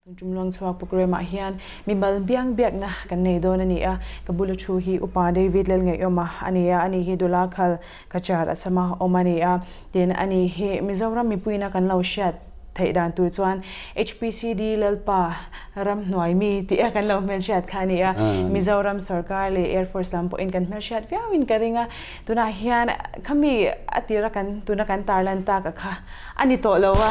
Tun tum luang chhuak programme ah hian mimal biang biakna kan nei dawn a ni a, ka bula thu hi Upa David Lalngaihawma a ni a, ani hi Dula Khal Kachar Assam-a awm a ni a, tin ani hi Mizoram mipuina kan lo hriat theih dan tur chuan HPCD Lalpa ramhnuai mi tih a kan lo hmelhriat kha a ni a, Mizoram sorkar leh Air Force lam pawhin kan hmelhriat viauin ka ring a, tunah hian khami a tira kan tuna kan tarlan tak a kha A ni tawh lo a,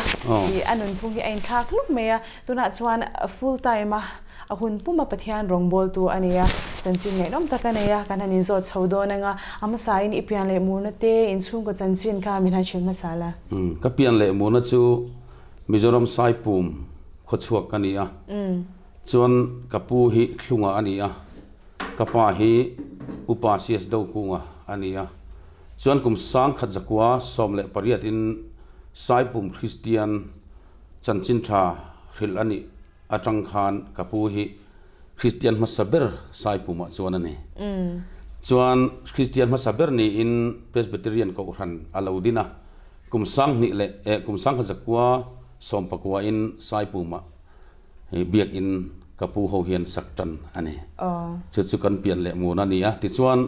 i a nunphung hi a inthlak hluk mai a, tunah chuan full time a a hun puma Pathian rawngbawltu a ni a, chanchin ngaihnawm tak a nei a, kan han inzawt chho dawn ang a, a hmasain i pian leh murna te inchhungkaw chanchin kha min han hrilh hmasa la. Ka pian leh murna chu Mizoram Saipum khawchhuak ka ni a, chuan ka pu hi Thlunga a ni a, ka pa hi Upa CS Dokunga a ni a. Chuan kum sangkhat zakua 18 in Saipum Kristian chanchin tha hrilh a nih atang khan ka pu hi Kristian hmasa ber Saipumah chuan a ni. Chuan Kristian hmasa ber niin Presbyterian Kohhran a lo din a, kum sanghnih leh eh kum sangkhat zakua 19 in Saipumah Biakinn ka pu ho hian sak tan a ni. Chu chu kan pian leh mun a ni a. Tichuan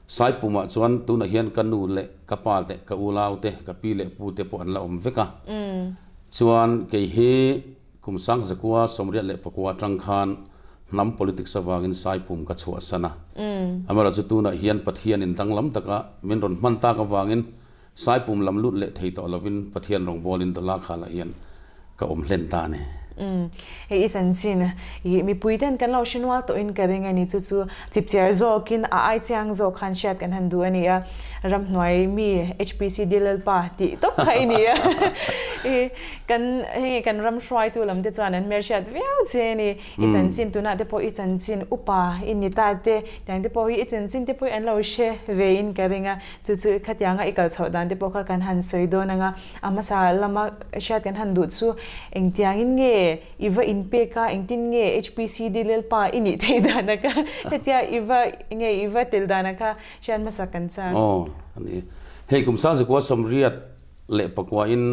Saipumah chuan tunah hian ka nu leh ka pa leh ka ulau te, ka pi leh pu te pawh an la awm vek a. Chuan kei hi kum 1984 atang khan hnam politics avangin Saipum ka chhuahsan a. Amaherawhchu tunah hian Pathianin danglam taka min rawn hman tak avangin Saipum lam lut leh thei tawh lovin Pathian rawngbawlin Dawla khalah hian ka awm hlen ta a ni. Umm, hei i chanchin i mipui ten kan lo hre nual tawhin ka ring a ni. Chu chu chipchiar zawkin a ai chiang zawk khan hriat kan han duh a ni a. Ramhnuai mi HPC Dilalpa tih tawp kha i ni a. I kan hei kan ram hruaitu lam te chuan an hmelhriat viau che a ni. I chanchin tunah te pawh i chanchin upa i ni ta te, tiang te pawh hi i chanchin te pawh hi an lo hre vein ka ring a. Chu chu khatianga i kal chhoh dan te pawh kha kan han sawi dawn ang a, a hmasa lama hriat kan han duh chu engtiangin nge i va inpek a, engtin nge HPCD Lalpa i nih theih dan a kha, hetia i va nge i va tel dan a kha hriat hmasa kan chak. Aw, a ni. Hei kum 1989 in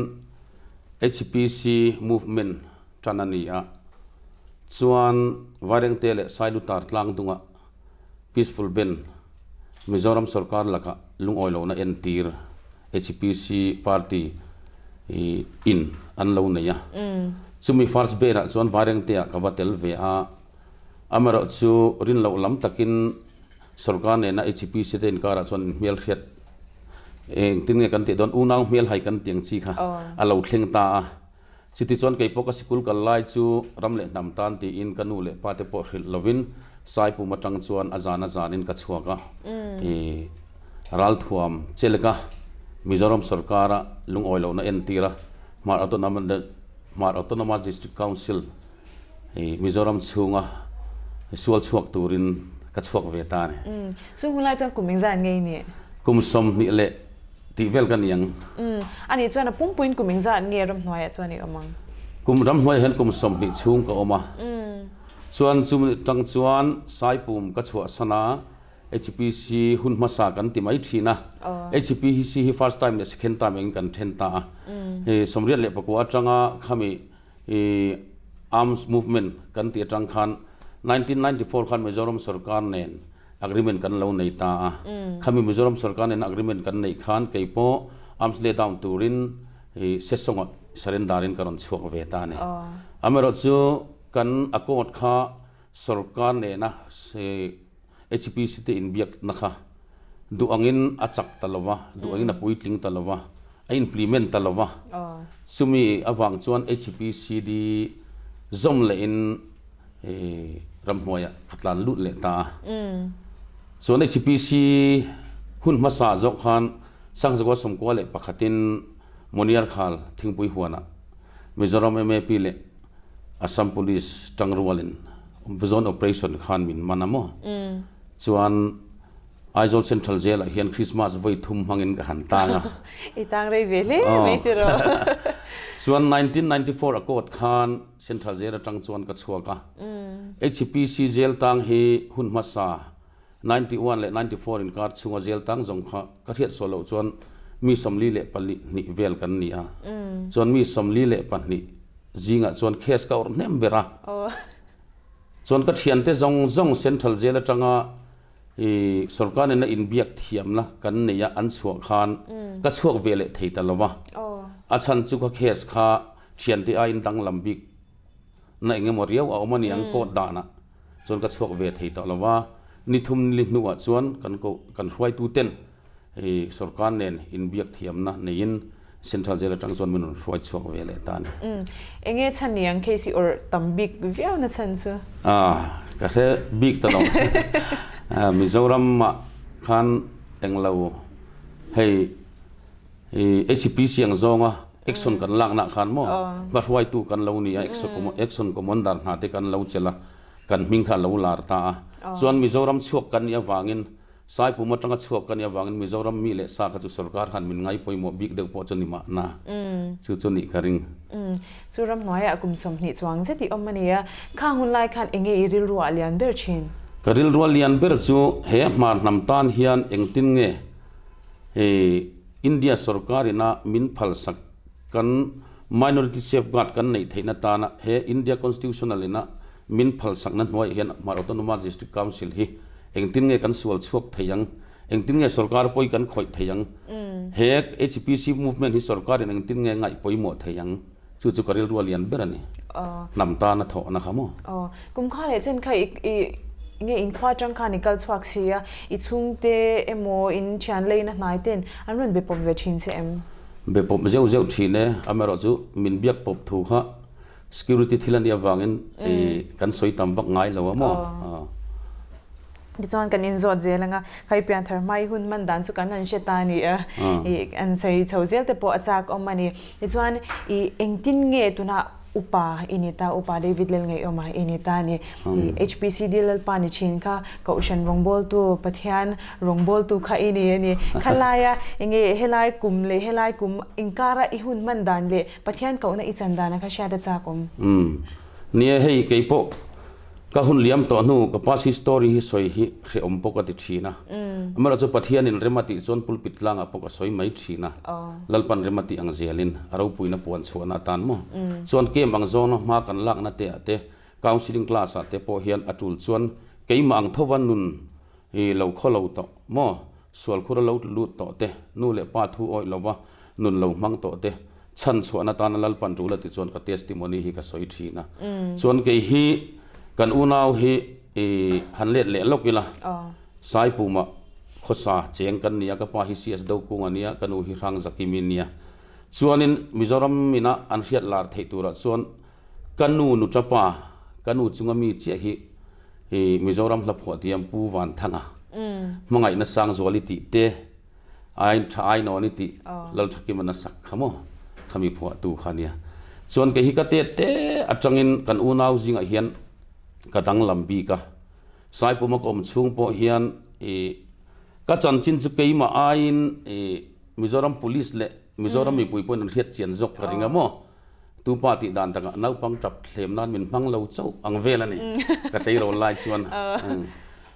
HPC movement tan a ni a, chuan Vairengte leh Sailutar tlangdungah Peaceful Band, Mizoram sorkar lakah lungawi lohna entir HPC party in an lo nei a. Chumi first band ah chuan Vairengte-ah ka va tel ve a, amaherawh chu rin loh lam takin sorkar nena HPC te inkarah chuan inhmelhriat engtin nge kan tih dawn unau hmelhai kan tih ang chi kha a lo thleng ta a. Chutichuan kei pawh ka sikul kal lai chu ram leh hnam tan tiin ka nu leh pa te pawh hrilh lovin Saipum atang chuan a zan a zanin ka chhuak a, i ralthuam cheleka Mizoram sorkara lungawi lohna entir a, Hmar Hmar Autonomous District Council i Mizoram chhunga sual chhuak turin ka chhuak ve ta a ni. Chu hun lai chuan kum engzah ngei ni? Kum 20 leh tih vel ka ni ang. Umm, anih chuan a pumpuiin kum engzah nge ramhnuaiah chuan i awm ang? Kum ramhnuaiah hian kum 20 chhung ka awm a. Chuan chumi tang chuan Saipum ka chhuahsan a, HPC hun hmasa kan ti mai thin a. HPC hi first time leh second time engin kan then ta a. Hei 89 atanga khami i arms movement kan tih atang khan 1994 khan Mizoram sorkar nen agreement kan lo nei ta a. Khami Mizoram sorkar nena agreement kan neih khan kei pawh arms lay down turin i Sesawngah surrender in ka rawn chhuak ve ta a ni. Amaherawhchu kan accord kha sorkar nena HPC te inbiakna kha duh angin a chak ta lo va, duh angin a puitling ta lo va, a implement ta lo va. Chumi avang chuan HPCD zawm lehin ramhnuaiah ka tlan lut leh ta a. Chuan HPC hun hmasa zawk khan Sangzakua 91 in Moniar Khal Thingpui huanah Mizoram MAP leh Assam Police tangrualin Zone Operation khan min man a maw? Chuan Aizawl Central Jail ah hian Christmas vawi thum hmangin ka han tang a. I tang rei ve hle mai tiraw? Chuan 1994 a court khan Central Jail atang chuan ka chhuak a. HPC Jail tang hi hun hmasa 91 leh 94 inkar chhunga jail tang zawng kha ka hriat sual loh chuan mi 44 vel kan ni a. Chuan mi 42. zingah chuan case ka awrh hnem ber a. Chuan ka thiante zawng zawng Central Jail atanga i sorkar nena inbiak thiamna kan nei a an chhuah khan ka chhuak ve leh thei ta lo va. A chhan chu ka case kha thiante aiin danglam bik na eng emaw riau a awm a ni ang court danah chuan ka chhuak ve thei tawh lo va. Ni thum li hnuah chuan kan koh kan hruaitu ten i sorkar nen inbiak thiamna neiin Central Jail atang chuan min rawn hruai chhuak ve leh ta a ni. Enge chhan ni ang case i awrh tam bik viau na chhan chu? Ka hre bik ta lo. Mizoram ah khan englo hei i HPC ang zawnga action kan lakna ah khan maw hma hruaitu kan lo ni a, action commander hna te kan lo chelh a, kan hming kha a lo lar ta a. Chuan Mizoram chhuak kan nih avangin Saipum atanga chhuak ka nih avangin Mizoram mi leh sa kha chu sorkar khan min ngai pawimawh bik deuh pawh chu ni mahna chu chu nih ka ring. Chu ram hnuaiah kum 20 chuang zet i awm a ni a, khang hun lai khan enge i rilruah lian ber thin? Ka rilruah lian ber chu he hmar hnam tan hian engtin nge hei India sorkar ina min phalsak kan minority safeguard kan neih theihna tana he India constitutional ina min phalsakna hnuaiah hian Hmar Autonomous District Council hi Engtin nge kan sual chhuak thei ang? Engtin nge sorkar pawh hi kan khawih thei ang? He HPC movement hi sorkarin engtin nge ngaih pawimawh thei ang? Chu chu ka rilru a lian ber a ni. Hnam tana thawhna kha maw? Aw, kum kha leh chen kha i i nge inkhua atang khan i kal chhuak si a, i chhungte emaw in thian leina hnai ten an rawn be pawp ve thin che em? Be pawp zeuh zeuh thin e, amaherawhchu min biak pawp thu kha Security thil a nih avangin kan sawi tam vak ngai lo a maw? Tichuan kan inzawt zel ang a, khai pianthar hma i hun man dan chu kan han hre ta a ni a, i an sawi chho zel te pawh a chak awm a ni. Tichuan i engtin nge tunah upa i ni ta, upa David Lalngaihawma i ni ta a ni. I HPCD Lalpa ni thin kha Kohhran rawngbawltu, Pathian Rawngbawltu kha i ni a ni. Khalaia enge helai kum leh helai kum inkara i hun hman dan leh Pathian kohna i chan dana kha hriat a chak awm. Umm. Nia hei keipawh ka hun liam tawh hnu ka past history hi sawi hi hrehawm pawh ka ti thin a. Amaherawhchu Pathianin rem a tih chuan pulpit tlangah pawh ka sawi mai thin a. Lalpan rem a tih ang zelin a ropuina puan chhuahna atan maw. Chuan camp ang zawna hma kan lakna te ah te counselling class ah te pawh hian a tul chuan keimah ang thova nun i lo khaw lo tawh maw sual khur a lo lut tawh te nu leh pa thu awih lova nun lo hmang tawh te chhan chhuahna tana Lalpan tul a ti chuan ka testimony hi ka sawi thin a. Chuan kei hi kan unau hi i han let leh lawk ila Saipuma khawsa cheng kan nia ka pa hi CS Dokunga nia ka nu hi Hrang Zakimi nia. Chuanin Mizoram ina an hriat lar theih turah chuan ka nu Nuṭapa ka nu chunga mi chiah hi i Mizoram hlaphuah tiam Pu Vanthanga hmangaihna Sangzuali tih te Ai tha ai nawn i tih Lalthakim an a sak kha maw? Khami phuahtu kha nia. Chuan kei hi ka tet te atangin kan unau zingah hian ka danglam bik a. Saipuma ka awm chhung pawh hian i ka chanchin chu keimah aiin i Mizoram Police leh Mizoram mipui pawhin an hriat chian zawk ka ring a maw? Tupa tih dan takah naupang tap thlem nan min hmang lo chauh ang vel a ni. Ka tleirawl lai chuan.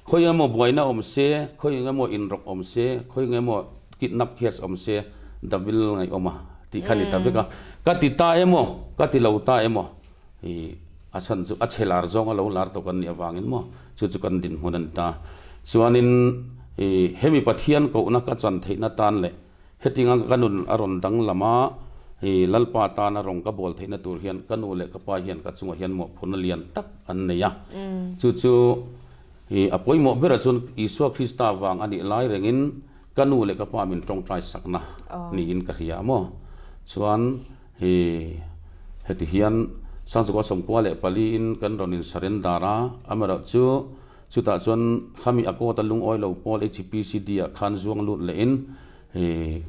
Khawi emaw buaina awm se, khawi eng emaw inrawk awm se, khawi eng emaw kidnap case awm se, Davil ngaihawm a tih kha ni ta vek a. Ka ti ta emaw, ka ti lo ta emaw, i a chhan chu a chhe lar zawng a lo lar tawh kan nih avangin maw chu chu kan dinhmun a ni ta. Chuanin i hemi Pathian kohna ka chan theihna tan leh Hetinga ka nun a rawn danglam a, i Lalpa tana rawng ka bawl theihna tur hian ka nu leh ka pa hian ka chungah hian mawhphurhna lian tak an nei a. Chu chu i a pawimawh berah chuan Isua Krista vang a nih lai rengin ka nu leh ka pa min tawngtai sakna niin ka hria a maw. Chuan i heti hian Sangchukua 94 in kan rawn in surrender a, amaherawhchu Chutah chuan khami a kawta lungawi lo pawl HPCD ah khan zuang lut lehin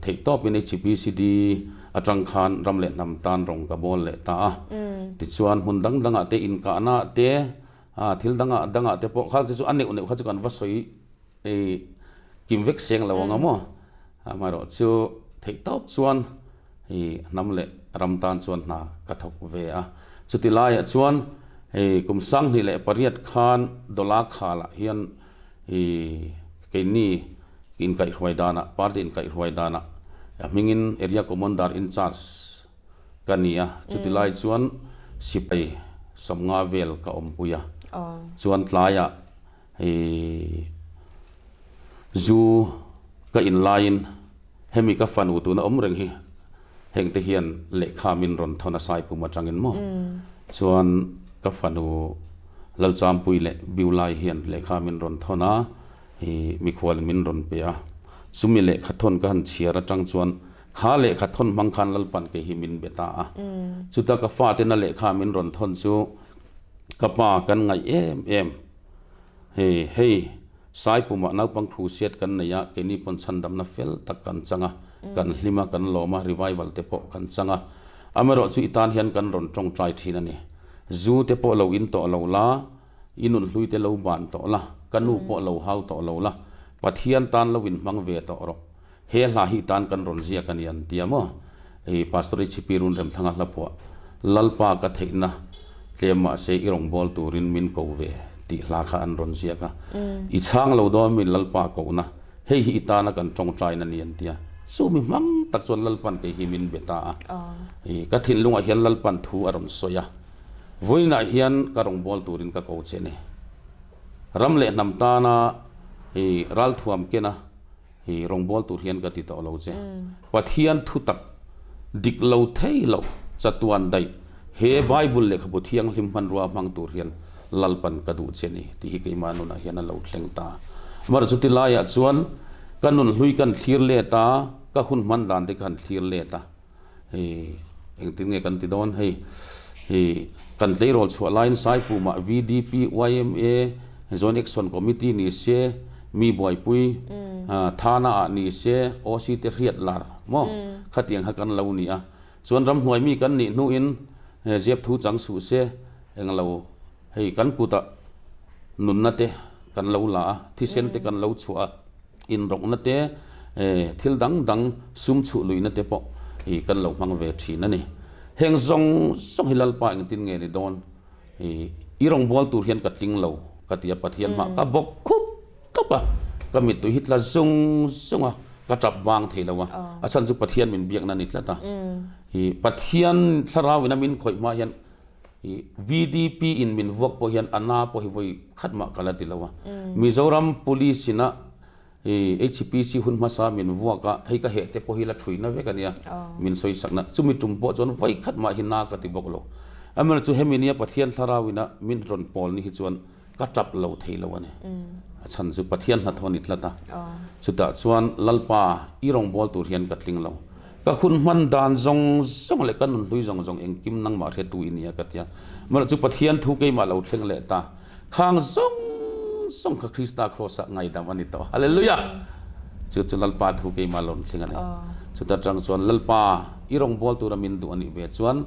theihtawpin HPCD atang khan ram leh hnam tan rawng ka bawl leh ta a. Tichuan hmun dang dangah te inkahna te thil dangah dangah te pawh khang te chu a neuh neuh kha chu kan va sawi kim vek seng lo ang a maw. Amaherawhchu theihtawp chuan Hei hnam leh ram tan chuan hna ka thawk ve a. Chuti laiah chuan hei kum 2008 khan Dola khalah hian i keini inkaihhruai danah party inkaihhruai danah a hmingin Area Commander in charge ka ni a. Chuti lai chuan. Sipai 50 vel ka awmpui a, chuan tlaiah hei zu ka in laiin hemi ka fanu tuna awm reng hi hengte hian lehkha min rawn thawn a Saipum atangin maw chuan ka fanu Lalchampui leh Biulai hian lehkha min rawn thawn a hei mikhual min rawn pe a, chumi lehkha thawn ka han chhiar atang chuan Kha lehkha thawn hmang khan Lalpan kei hi min be ta a. Chuta ka fatena lehkha min rawn thawn chu ka pa kan ngaih em em. Hei hei Saipumah naupang crusade kan nei a, keini pawn chhandamna fel tak kan chang a, kan hlim a, kan lawm a, revival te pawh kan chang a. Amaherawh chu i tan hian kan rawn tawngtai thin a ni. Zu te pawh lo in tawh lo la, i nunhlui te lo ban tawh la, ka nu pawh lo hau tawh lo la, Pathian tan lo inhmang ve tawh rawh. He hla hi tan kan rawn ziak a ni an ti a maw? Hei Pastor Ichhipi run Remthanga hla phuah Lalpa ka theihna tlem mahse i rawngbâwl turin min ko ve tih hla kha an rawn ziak a. I chhang lo dawn min Lalpa kohna, hei hi i tana kan tawngtaina ni an ti a. Chu mi hmang tak chuan Lalpan kei hi min be ta a. Hei ka thinlungah hian Lalpan thu a rawn sawi a, vawiinah hian ka rawngbâwl turin ka ko che ni. Ram leh hnam tana hei ralthuam kena Hi rawngbâwl tur hian ka ti tawh lo che. Pathian thutak dik lo thei lo chatuan daih he Bible lehkhabu thianghlim hmanrua hmang tur hian Lalpan ka duh che ni tih hi keimah nunah hian a lo thleng ta. Amaherawh chuti laiah chuan ka nun hlui kan thlir let a, ka hun hman dan te khan thlir let a. Hei engtin nge kan ti dawn hei hi kan tleirawl chhuah laiin Saipumah VDP, yma, Joint Action Committee ni se, mi buaipui Thana ah ni se, OC te hriat lar maw khatiang kha kan lo ni a. Chuan ramhnuai mi kan nih hnuin zep thu chang suh se englo hei kan kutah nunna te kan lo la a, thisen te kan lo chhuah a. Inrawkna te, thil dang dang sum chhuh luihna te pawh hi kan lo hmang ve thin a ni. Heng zawng zawng hi Lalpa engtin nge ni dawn? I rawngbâwl tur hian ka tling lo ka ti a, Pathian hmah ka bawk khup tawp a, ka mittui hi tla zung zung a, ka tap vang thei lo a, a chhan chu Pathian min biakna a ni tlat a. Pathian thlarau ina min khawih hma hian I VDP in min vuak pawh hian a na pawh hi vawi khat mah ka la ti lo a. Mizoram Police ina i HPC hun hmasa min vuak a, hei ka heh te pawh hi la thuina vek a nia, min sawi sakna. Chumi tum pawh chuan vawi khat mah hi na ka ti bawk lo. Amaherawhchu hemi nia Pathian thlarau ina min rawn pawl ni hi chuan ka tap lo thei lo a ni. A chhan chu Pathian hnathawh a ni tlat a. Chutah chuan Lalpa i rawngbâwl tur hian ka tling lo. Ka hun hman dan zawng zawng leh ka nunhlui zawng zawng engkim nangmah hretu i nia ka ti a. Amaherawh chu Pathian thu keimah lo thleng leh ta. Khang zawng zawng kha Krista Kraws-ah ngaidam a ni tawh. Hallelujah! Chu chu Lalpa thu keimah lo thleng a ni. Chuta tang chuan Lalpa i rawngbâwl tura min duh a nih ve chuan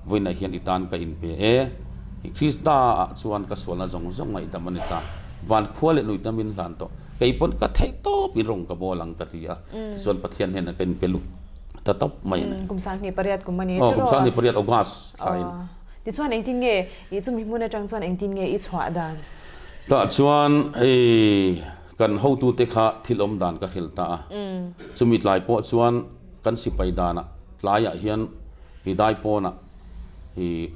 Vawiinah hian i tan ka inpe e. I Krista-ah chuan ka sualna zawng zawng ngaihdam a ni ta. Van khua leh nuihna min hlan tawh. Kei pawn ka theih tawp in rawng ka bawl ang ka ti a. Tichuan Pathian hnenah ka inpe lut ta tawp mai a ni. Kum 28 kum a ni tiraw? Aw, kum 28 August thla in. Tichuan engtin nge i chumi hmun atang chuan engtin nge i chhuah dan? Tah chuan hei kan hotute kha thil awm dan ka hrilh ta a. Chumi tlai pawh chuan kan sipai danah tlaiah hian I dai pawnah i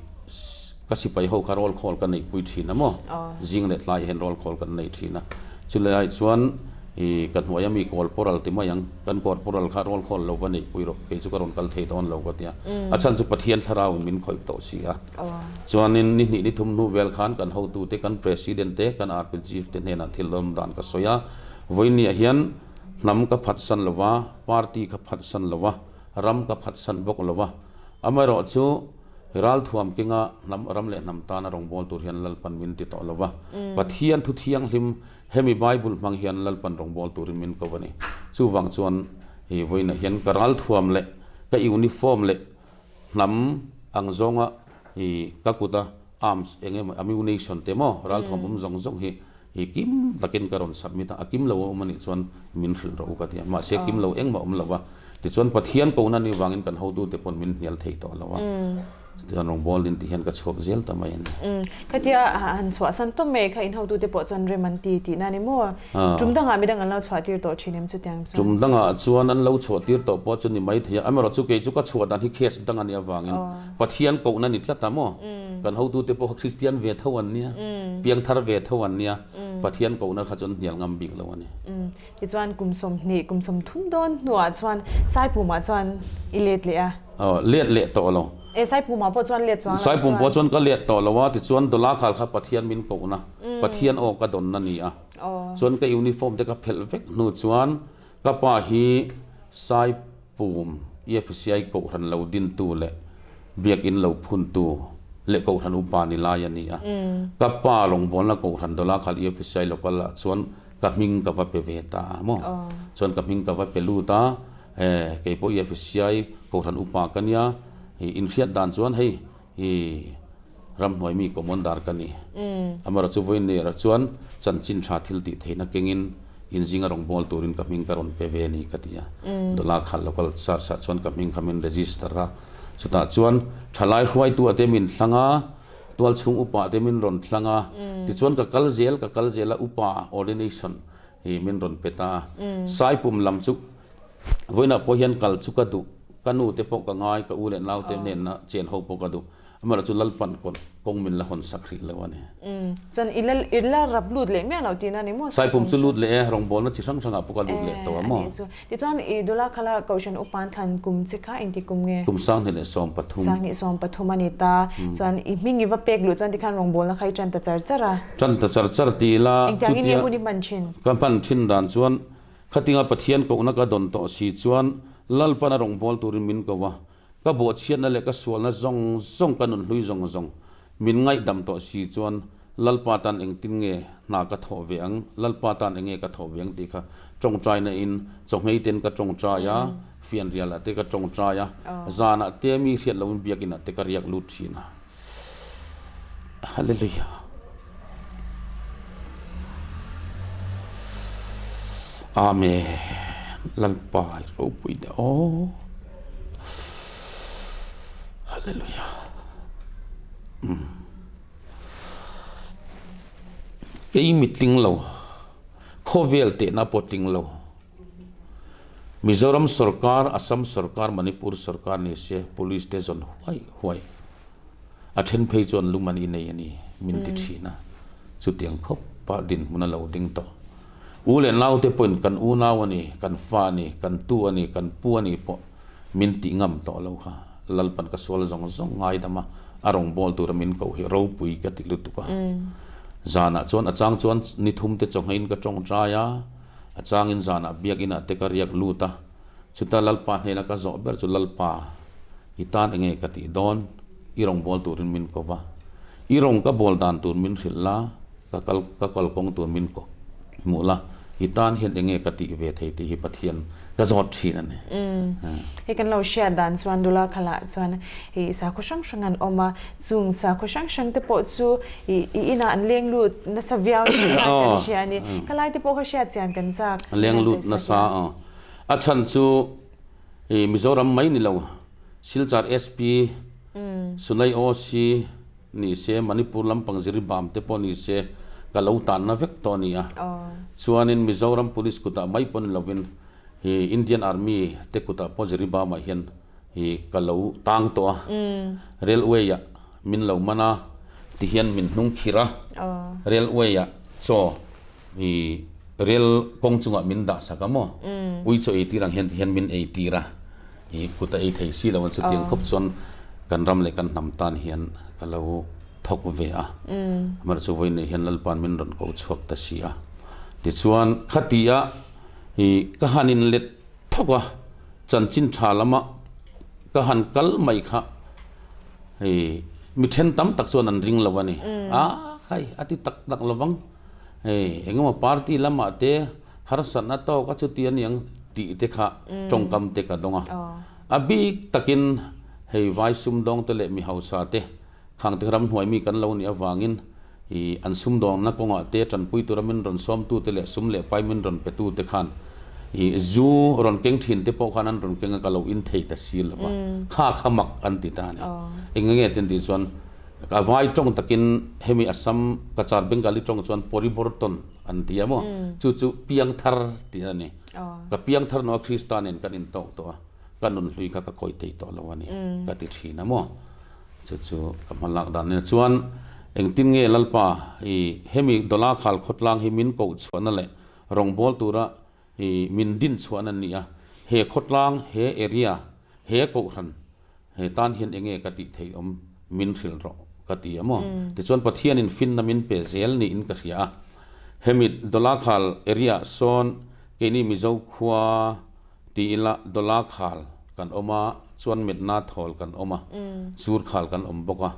ka sipai ho kha roll call ka neihpui thin a maw? Zing leh tlaiah hian roll call kan nei thin a. Chulaiah chuan i ka hnuaia mi corporal ti mai ang, kan corporal kha roll call lo va neihpui rawh, kei chu ka rawn kal thei dawn lo ka ti a. A chhan chu Pathian thlarauin min khawih tawh si a. Chuanin ni hnih ni thum hnu vel khan kan hotute, kan president te, kan army chief te hnenah thil awm dan ka sawi a. Vawiinniah hian hnam ka phatsan lo va, party ka phatsan lo va, Ram ka phatsan bawk lo va, amaherawh chu ralthuam kenga hnam ram leh hnam tana rawngbâwl tur hian Lalpan min ti tawh lo va. Pathian thu thianghlim hemi Bible hmang hian Lalpan rawngbâwl turin min ko a ni. Chuvang chuan i vawiinah hian ka ralthuam leh ka uniform leh hnam ang zawnga i ka kuta arms eng emaw ammunition te maw ralthuam awm zawng zawng hi i kim takin ka rawn submit a, a kim lo a awm anih chuan min hrilh rawh u ka ti a, mahse kim lo engmah awm lo va, tichuan Pathian kohna ni vangin kan hotute pawn min hnial thei tawh lo a, chutiang rawngbâwl din tih hian ka chhuak zel ta mai a ni. Khatia han chhuahsan tawp mai kha in hotute pawh chuan rem an ti tihna a ni maw? Tum dangah midang an lo chhuah tir tawh thin em chutiang chuan? Tum dangah chuan an lo chhuah tir tawh pawh chu ni mai thei a, amaherawhchu kei chu ka chhuah dan hi case dang a nih avangin Pathian kohna ni tlat a maw? Kan hotute pawh kha Kristian ve tho an nia, piangthar ve tho an nia, Pathian kohna kha chu an hnial ngam bik lo a ni. Tichuan kum sawmhnih, kum sawmthum dawn hnuah chuan Saipumah chuan i let leh a. Aw, let leh tawh lo. E, Saipumah pawh chuan let chuang lo chuan. Saipum pawh chuan ka let tawh lo a, tichuan Dawlakhal kha Pathian min kohna, Pathian aw ka dawnna ni a. Chuan ka uniform te ka phelh vek hnu chuan ka pa hi Saipum EFCI kohhran lo dintu leh biakinn lo phuntu leh kohhran upa ni lai a ni a. Ka pa rawngbawlna kohhran Dawlakhal EFCI local ah chuan ka hming ka va pe ve ta a maw. Chuan ka hming ka va pe lut a, kei pawh EFCI kohhran upa ka nia, inhriat dan chuan hei I ramhnuai mi commander ka ni. Amaherawh chu vawiin ni erawh chuan chanchin tha thil tih theihna kengin inzinga rawn bawl turin ka hming ka rawn pe ve a ni ka ti a. Dollar khat local charge ah chuan ka hming kha min register a. Chutah chuan thalai hruaitu ah te min thlang a, tualchhung upa ah te min rawn thlang a. Tichuan ka kal zel ka kal zel a upa ordination hi min rawn pe ta a. Saipum lam chu Vawiinah pawh hian kal chu ka duh, ka nu te pawh ka ngai, ka u leh nau te hnenna chen ho pawh ka duh. Amaherawh chu Lalpan kawt kawng min la hawn sak hrih lo a ni. Chuan i la i la rap lut leh miah lo tihna a ni maw? Saipum chu lut leh e, rawngbawlna chi hrang hrangah pawh ka lut leh tawh a maw? Anih chu. Tichuan i dula khala Kohhran upan thlan kum chi kha engti kum nge? Kum 2013. 2013 a ni ta. Chuan i hming i va pek luh chuan tikhan rawngbawlna kha i tan ta char char a. Tan ta char char ti ila Engtiang in nge hun i hman thin? Ka hman thin dan chuan Khatinga Pathian kohna ka dawn tawh si chuan Lalpan a rawngbâwl turin min ko a, ka bawhchhiatna leh ka sualna zawng zawng ka nunhlui zawng zawng min ngaihdam tawh si chuan Lalpa tan engtin nge hna ka thawh ve ang, Lalpa tan enge ka thawh ve ang tih kha tawngtaina in chawhmei ten ka tawngtai a, fianrialah te ka tawngtai a, zanah te mi hriat loin biakinah te ka riak lut thin a. Hallelujah. Amen. Lalpa i ropui te aw. Hallelujah. Mm. Kei mitling lo. Khawvel tehna pawh tling lo. Mizoram sorkar, Assam sorkar, Manipur sorkar ni se police te zawn huai huai. A then phei chuan lum an inei a ni min ti thin a. Chutiang khawp a dinhmun a lo ding tawh. U leh nau te pawhin kan unau a ni, kan fa a ni, kan tu a ni, kan pu a ni pawh min tih ngam tawh lo kha. Lalpan ka sual zawng zawng ngaidam a, a rawngbâwl tura min koh hi ropui ka ti lutuk a. Zanah chuan a chang chuan ni thum te chawhngeiin ka tawngtai a. A changin zanah biakinah te ka riak lut a, chuta Lalpa hnena ka zawh ber chu Lalpa, i tan enge ka tih dawn? I rawn bawl turin min ko va, i rawn ka bawl dan tur min hrilh la, ka kal ka kalkawng tur min ko hmuh la, i tan hian enge ka tih ve thei tih hi Pathian ka zawt thin a ni. Hei kan lo hriat dan chuan Dula khalah chuan i sakhaw hrang hrang an awm a, chung sakhaw hrang hrang te pawh chu i i inah an leng lut nasa viau tih kha kan hria a ni. Khalai te pawh kha hriat chian kan chak. An leng lut nasa a, a chhan chu i Mizoram mai ni lo, Silchar SP, Sunai OC ni se, Manipur lampang Jiribam te pawh ni se ka lo tanna vek tawh a ni a. Chuanin Mizoram Police kutah mai pawh ni lovin i Indian Army te kutah pawh Jiribamah hian i ka lo tang tawh a, railway ah min lo man a, tihian min hnung khirh a, railway ah chaw i rail kawng chungah min dah sak a maw, ui chaw ei tir ang hian tihian min ei tir a, i kut a ei thei si lo a, chutiang khawp chuan kan ram leh kan hnam tan hian ka lo thawk ve a, amaherawhchu vawiin nei hian Lalpa'n min rawn ko chhuak ta si a, tichuan khati a i ka han inlet thawk a. Chanchin tha lama ka han kal mai kha hei mi then tam tak chuan an ring lo a ni. A hei a ti tak tak lovang hei engemaw party lamah te harsatna tawk a chuti a niang tih te kha tawngkam te ka dawng a. A bik takin hei vai sumdawng te leh mi hausa te khang te ramhnuai mi kan lo nih avangin ih an sumdawnna kawngah te tanpui tura min rawn sawmtu te leh sum leh pai min rawn petu te khan ih zu rawn keng thin te pawh khan an rawn keng a ka lo in thei ta si lo va kha kha mak an ti ta a ni. Eng nge ten tih chuan a vai tawng takin hemi Assam Cachar Bengali tawng chuan poriborton an ti a maw chu chu piangthar tih a ni. Ka piangthar hnuah Krista nen kan intawk tawh a ka nunhlui kha ka kawi thei tawh lo a ni ka ti thin a maw. Chu chu ka hman lak dan nia. Chuan engtin nge Lalpa i hemi Dawlakhal khawtlang hi min koh chhuahna leh rawngbâwl tura i min din chhuahna a ni a, he khawtlang, he area, he kohhran he tan hian enge ka tih theih awm min hrilh rawh ka ti a maw? Tichuan Pathianin finna min pe zel niin ka hria a. Hemi Dawlakhal area sawn keini Mizo khua Ti ila Dawla khal kan awm a, chuan Metna thawl kan awm a, Chur khal kan awm bawk a.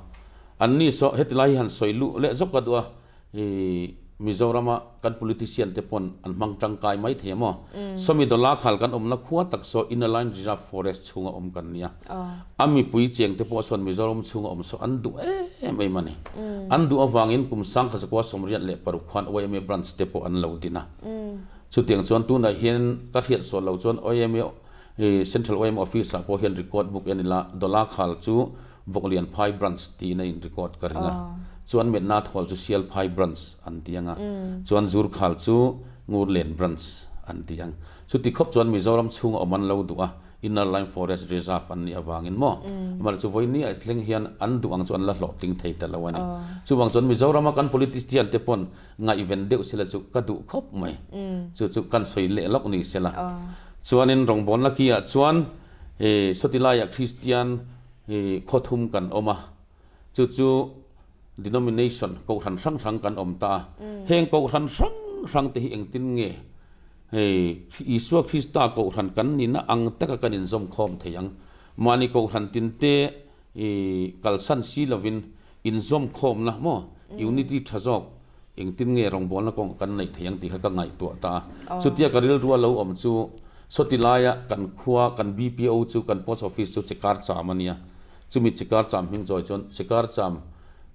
Anni saw heti lai hi han sawi luh leh zawk ka duh a, i Mizorama kan politician te pawn an hmang tangkai mai thei a maw? Sawmi Dawla khal kan awmna khua tak saw Inner Line Reserve Forest chhunga awm kan nia. A mipui cheng te pawh sawn Mizoram chhunga awm saw an duh em em a ni. An duh avangin kum 1986 khuan YMA branch te pawh an lo din a. Chutiang chuan tunah hian ka hriat sual lo chuan OMA Central OMA Office ah pawh hian record book en ila Dawla Khal chu Vawklian Phai Branch tiin a in record ka ring a. Chuan Metna Thawl chu Sial Phai Branch an ti ang a. Chuan Zur Khal chu Ngurlen Branch an ti ang. Chuti khawp chuan Mizoram chhunga awm an lo duh a. Inner Line Forest Reserve an nih avangin maw? Amaherawhchu chu vawiin ah thleng hian an duh ang chu an la hlawhtling thei ta lo a ni. Chuvang chuan Mizorama kan politician te pawn ngaihven deuh sela chu ka duh khawp mai. Chu chu kan sawi leh lawk ni sela. Chuanin rawngbawlna ki ah chuan sawti laiah Kristian khawthum kan awm a, chu chu denomination kohhran hrang hrang kan awm ta a. Heng kohhran hrang hrang te hi engtin nge hei Isua Krista kohhran kan nihna ang taka kan inzawm khawm thei ang? Mahni kohhran tin te i kalsan si lovin inzawm khawmna maw unity tha zawk engtin nge rawngbawlna kawng kan neih thei ang tih kha ka ngaihtuah ta a. Chutia ka rilrua lo awm chu sawti laia kan khua kan BPO chu kan post office chu Chekar Cham a nia. Chumi Chekar Cham hming chawi chuan Chekar Cham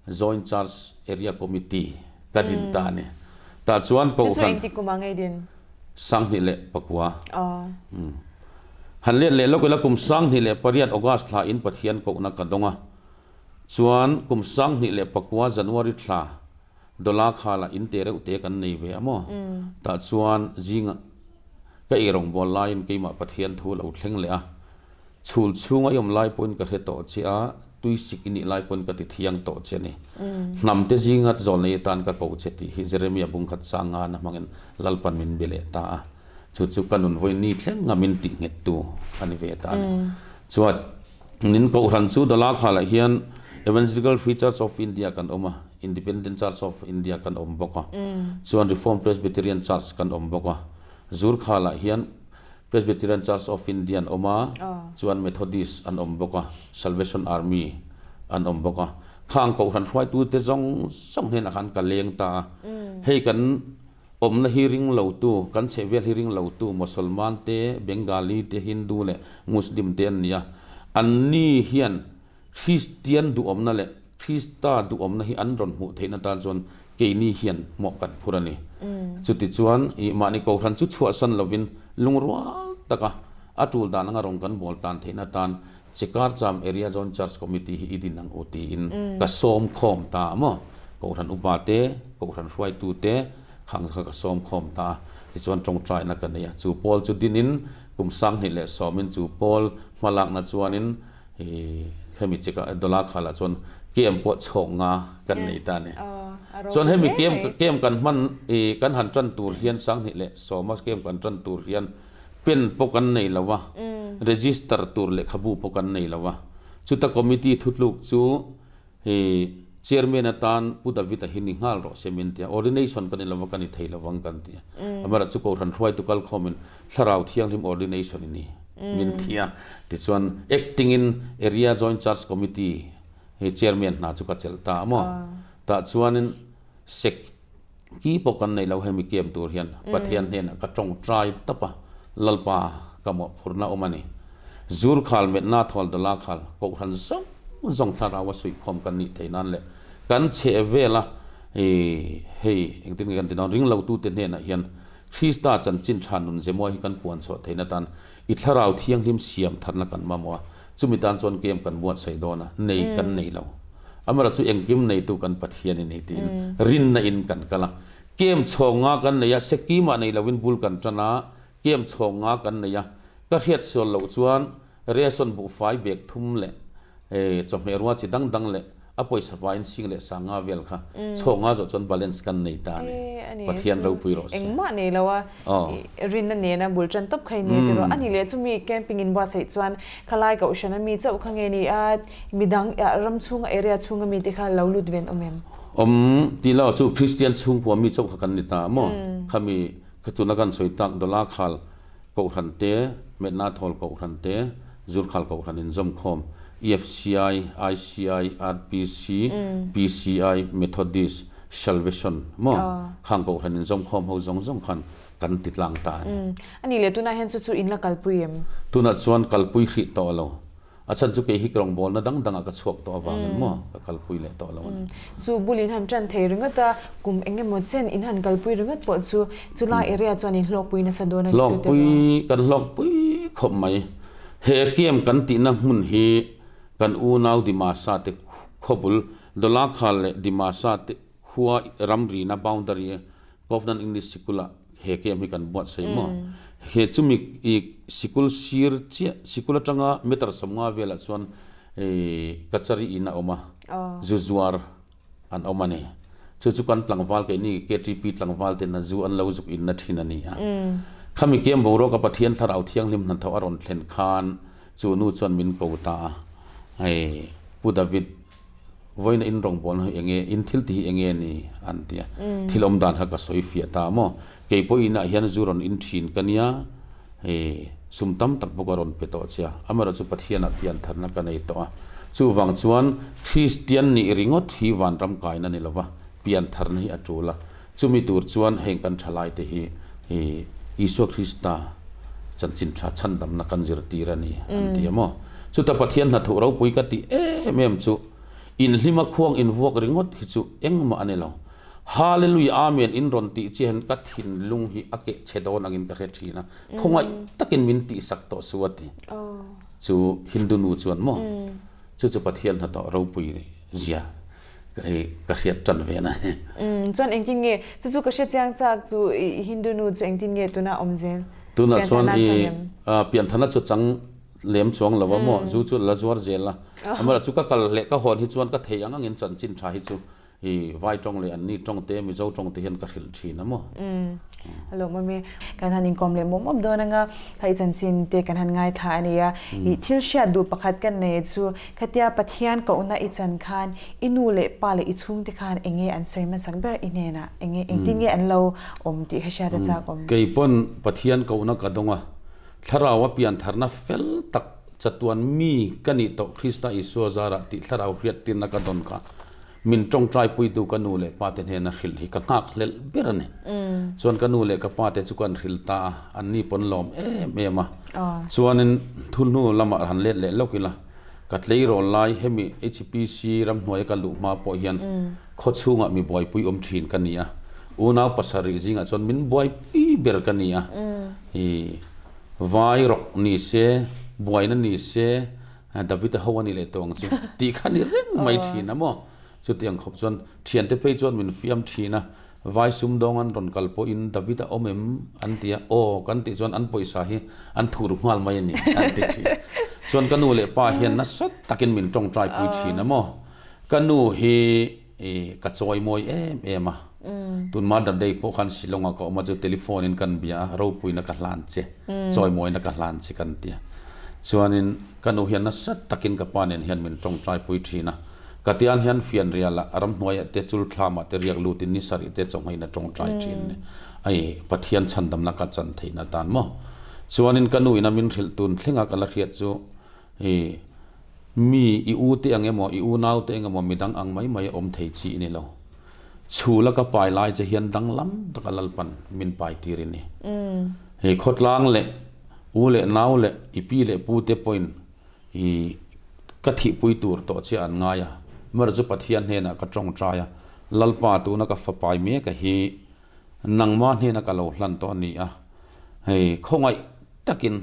Joint Church Area Committee ka din ta a ni. Tah chuan Chu chu engtik kum ah ngei din? 2009. Han let leh lawk ila kum 2008 August thla in Pathian kohna ka dawng a, chuan kum 2009 January thla Dawla khala in te reuh te kan nei ve a maw? Tah chuan zinga ka ei rawngbâwl laiin keimah Pathian thu lo thleng leh a, chhul chhunga i awm lai pawhin ka hre tawh che a, tui sik i nih lai pawhin ka ti thiang tawh che a ni. Hnam te zinga zawlnei atan ka ko che tih hi Jeremia bungkhat sangana hmangin Lalpan min be leh ta a. Chu chu ka nun vawi ni thleng nga min tih nghet tu a ni ve ta a ni. Chuan nin kohhran chu Dawla khalah hian Evangelical Free Church of India kan awm a, Independent Church of India kan awm bawk a, chuan Reformed Presbyterian Church kan awm bawk a. Zur khalah hian Presbyterian Church of India an awm a, chuan Methodist an awm bawk a, Salvation Army an awm bawk a. Khang kohhran hruaitute zawng zawng hnenah khan ka leng ta a. Hei kan Awmna hi ring lotu, kan chhehvel hi ring lotu Mosolman te, Bengali te, Hindu leh Muslim te an ni a. Anni hian Kristian duhawmna leh Krista duhawmna hi an rawn hmuh theihna tan chuan keini hian hmawh kan phur a ni. Chutichuan, ih mahni kohhran chu chhuahsan lovin lungrual taka a tul dan anga rawn kan bawl tan theihna tan Chekarcham Area Joint Church Committee hi i din ang u tiin ka sawm khawm ta a maw? Kohhran upa te, kohhran hruaitu te khang kha ka sawm khawm ta a, tichuan tawngtaina ka nei a. Chu pawl chu dinin kum 2010 in chu pawl hmalakna chuanin hemi cheka Dola khalah chuan camp pawh chhawk nga kan nei ta a ni. Chuan hemi camp camp kan hman kan han tan tur hian 2010 a camp kan tan tur hian Pen pawh kan nei lo a, register tur lehkhabu pawh kan nei lo a. Chuta committee thutluk chu hi chairman atan Pu David-a hi ni nghal rawh se min ti a, ordination kan ni lo va ka ni thei lo vang kan ti a. Amaherawh chu Kohhran hruaitu kalkhawmin Thlarau Thianghlim ordination i ni min ti a. Tichuan acting in Area Joint Church Committee hi chairman hna chu ka chelh ta a maw. Tah chuanin sec. Ki pawh kan nei lo hemi kem tur hian Pathian hnenah ka tawngtai tawp a, Lalpa ka mawhphurhna awm a ni. Zur khal metna thawl dawla khal kohhran zawng zawng thlarau a suihkhawm kan nih thei nan leh kan chheh vela hei engtin nge kan ti dawn ringlotute hnenah hian Krista chanchin tha nun zemaw hi kan puan chhuah theihna tan i thlarau thianghlim siam tharna kan mamawh a, chumi tan chuan kem kan buatsaih dawn a, nei kan nei lo. Amaherawh chu engkim neitu kan Pathian i ni tiin rinna in kan kal a. Kem chhawng nga kan nei a, Sekimah nei lovin bul kan tan a, kem chhawng nga kan nei a. Ka hriat sual loh chuan ration buhfai bag thum leh Chawhmeh rua chi dang dang leh a pawisa vaiin sing leh sanga vel kha chhawk nga zawh chuan balance kan nei ta a ni. Pathian ropui rawh se. Engmah nei lo a, rinna nena bul tan tawp kha i nei tiraw. A nih leh chumi camping in buatsaih chuan khalai kohhran a mi chauh kha nge ni a, midang ram chhunga area chhunga mite kha lo lut ve an awm em? Awm tih lo chu Kristian chhungkua mi chauh kha kan ni ta maw? Khami kha chuna kan sawi tak Dola khal Kohhran te, Metna Thawl Kohhran te, Zurkhal Kohhran inzawmkhawm, EFCI, ICI, RPC, PCI, Methodist, Salvation maw? Khang Kohhran inzawmkhawm ho zawng zawng khan kan ti tlang ta a ni. A nih leh tunah hian chu chu in la kalpui em? Tunah chuan kalpui hrih tawh lo. A chhan chu kei hi ka rawngbawlna dang dangah ka chhuak tawh avangin maw ka kalpui leh tawh lo a ni. Chu bul in han tan thei ringawt a, kum eng emaw chen in han kalpui ringawt pawh chu chulai area chuan in hlawkpui nasa dawn a ni chu tiraw? Hlawkpui, kan hlawkpui khawp mai. He camp kan tihna hmun hi kan unau Dimasa te khawbul Dolakhal leh Dimasa te khua ramrina boundary Covenant English Sikul-ah he camp hi kan buatsaih maw? He chumi i sikul sir chiah, sikul atanga meter 50 velah chuan kachari in a awm a, zu zuar an awm a ni. Chu chu kan tlangval keini KTP tlangval ten a zu an lo zuk inna thin a ni a. Khami camp boruaka Pathian Thlarau Thianghlim hnathawh a rawn thlen khan chu nu chuan min ko ta a, hei Pu David, Vawiina in rawngbawlna hi enge, in thil ti hi enge ni? an ti a. Thil awm dan kha ka sawi fiah ta maw? Kei pawh inah hian zu rawn in thin ka nia, hei sum tam tak bawk a rawn pe tawh che a, amaherawhchu Pathianah piantharna ka nei tawh a. Chuvang chuan Kristian nih ringawt hi vanram kaina ni lova, piantharna hi a tul a. Chumi tur chuan heng kan thalaite hi hi Isua Krista chanchin tha chhandamna kan zirtir a ni an ti a maw? Chuta Pathian hnathawh ropui ka tih em em chu inhlima khuang invuak ringawt hi chu engmah a ni lo. Hallelujah Amen in rawn tih chiah hian ka thinlung hi a keh chhe dawn angin ka hre thin a, khawngaih takin min tihsak tawh su a ti. Chu Hindu nu chuan maw? Chu chu Pathian hnathawh ropui zia hei ka hriat tan ve na hi. Chuan engtin nge chu chu ka hre chiang chak chu i Hindu nu chu engtin nge tuna awm zel? Tunah chuan i pianthana chu chang lem chuang lo a maw zu chu la zuar zel a. Amaherawhchu chu ka kal leh ka hawn hi chuan ka thei ang angin chanchin tha hi chu i vai tawng leh anni tawng te Mizo tawng te hian ka hrilh thin a maw. A lawmawm e. Kan han inkawm leh mawp mawp dawn anga hei chanchin te kan han ngaithla a nia. I thil hriat duh pakhat kan nei chu khatia Pathian kohna i chan khan i nu leh pa leh i chhungte khan eng nge an sawi hmasak ber i hnenah eng nge engtin nge an lo awm tih kha hriat a chak awm. Kei pawn Pathian kohna ka dawng a, thlarau a piantharna fel tak chatuan mi ka nih tawh Krista Isua zarah tih thlarau hriattirna ka dawn kha Min tawngtaipuitu ka nu leh pa te hnena hrilh hi ka nghak hlelh ber a ni. Chuan ka nu leh ka pa te chu kan hrilh ta a, anni pawn lawm em em a. Chuanin thu hnu lamah han let leh lawk ila, ka tleirawl lai hemi HPC ramhnuaia ka luh hma pawh hian khaw chhungah mi buaipui awm thin ka ni a. Unau pasarih zingah chuan min buaipui ber ka ni a. I vai rawk ni se, buaina ni se, David a ho a ni leh tawh ang chu tih kha ni reng mai thin a maw? Chutiang khawp chuan thiante phei chuan min fiam thin a, vai sumdawng an rawn kal pawhin David a awm em? an ti a, aw kan tih chuan an pawisa hi an thur nghal mai a ni an ti thin. Chuan ka nu leh pa hian nasa takin min tawngtai pui thin a maw? Ka nu hi ka chawi mawi em em a, tun Mother Day pawh khan Shillong ah ka awm a chu telephone in kan bia a, ropuina ka hlan che, chawi mawina ka hlan che kan ti a. Chuanin ka nu hian nasa takin ka pa nen hian min tawngtai pui thin a, ka tian hian fianrial ah ramhnuai ah te chulthlam ah te riak lut in ni sarih te chawnghain a tawngtai thin ni. Ai Pathian chhandamna ka chan theihna tan maw. Chuanin ka nu in a min hrilh tun thleng a ka la hriat chu I mi i u te ang emaw, i unau te eng emaw midang ang mai mai a awm thei chi i ni lo. Chhula ka pai lai che hian danglam taka Lalpan min pai tir i ni. Hei khawtlang leh u leh nau leh i pi leh pu te pawhin i ka thihpui tur tawh che an ngai a. Amaherawhchu chu Pathian hnenah ka tawngtai a, Lalpa tuna ka fapai mek a hi nangma hnena ka lo hlan tawh a ni a. Hei khawngaih takin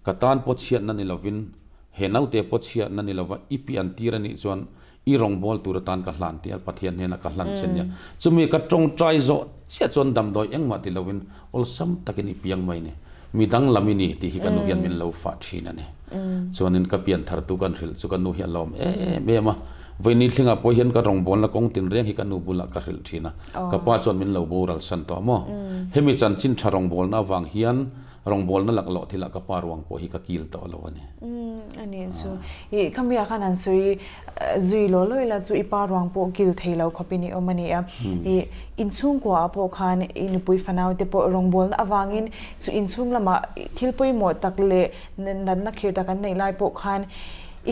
Ka tan pawh chhiatna ni lovin, he naute pawh chhiatna ni lova i pian tir a nih chuan i rawngbâwl tur atan ka hlan tih a Pathian hnenah ka hlan che nia. Chumi ka tawngtai zawh chiah chuan damdawi engmah ti lovin awlsam takin i piang mai ni. Mi danglam i ni tih hi ka nu hian min lo fah thin a ni. Chuanin ka pian thar tu kan hrilh chu ka nu hi a lawm em em a. Vawiin thlengah pawh hian ka rawngbawlna kawng tinreng hi ka nu bulah ka hrilh thin a. Ka pa chuan min lo boral san tawh maw? Hemi chanchin tha rawngbawlna avang hian rawngbawlna laklawh thilah ka pa ruang pawh hi ka kil tawh lo a ni. A nih chu. I khami ah khan han sawi zui law law ila chu i pa ruang pawh kil thei lo khawpin i awm a ni a. I inchhungkua ah pawh khan i nupui fanau te pawh rawngbawlna avangin chu inchhung lamah thil pawimawh tak leh natna khir tak an neih lai pawh khan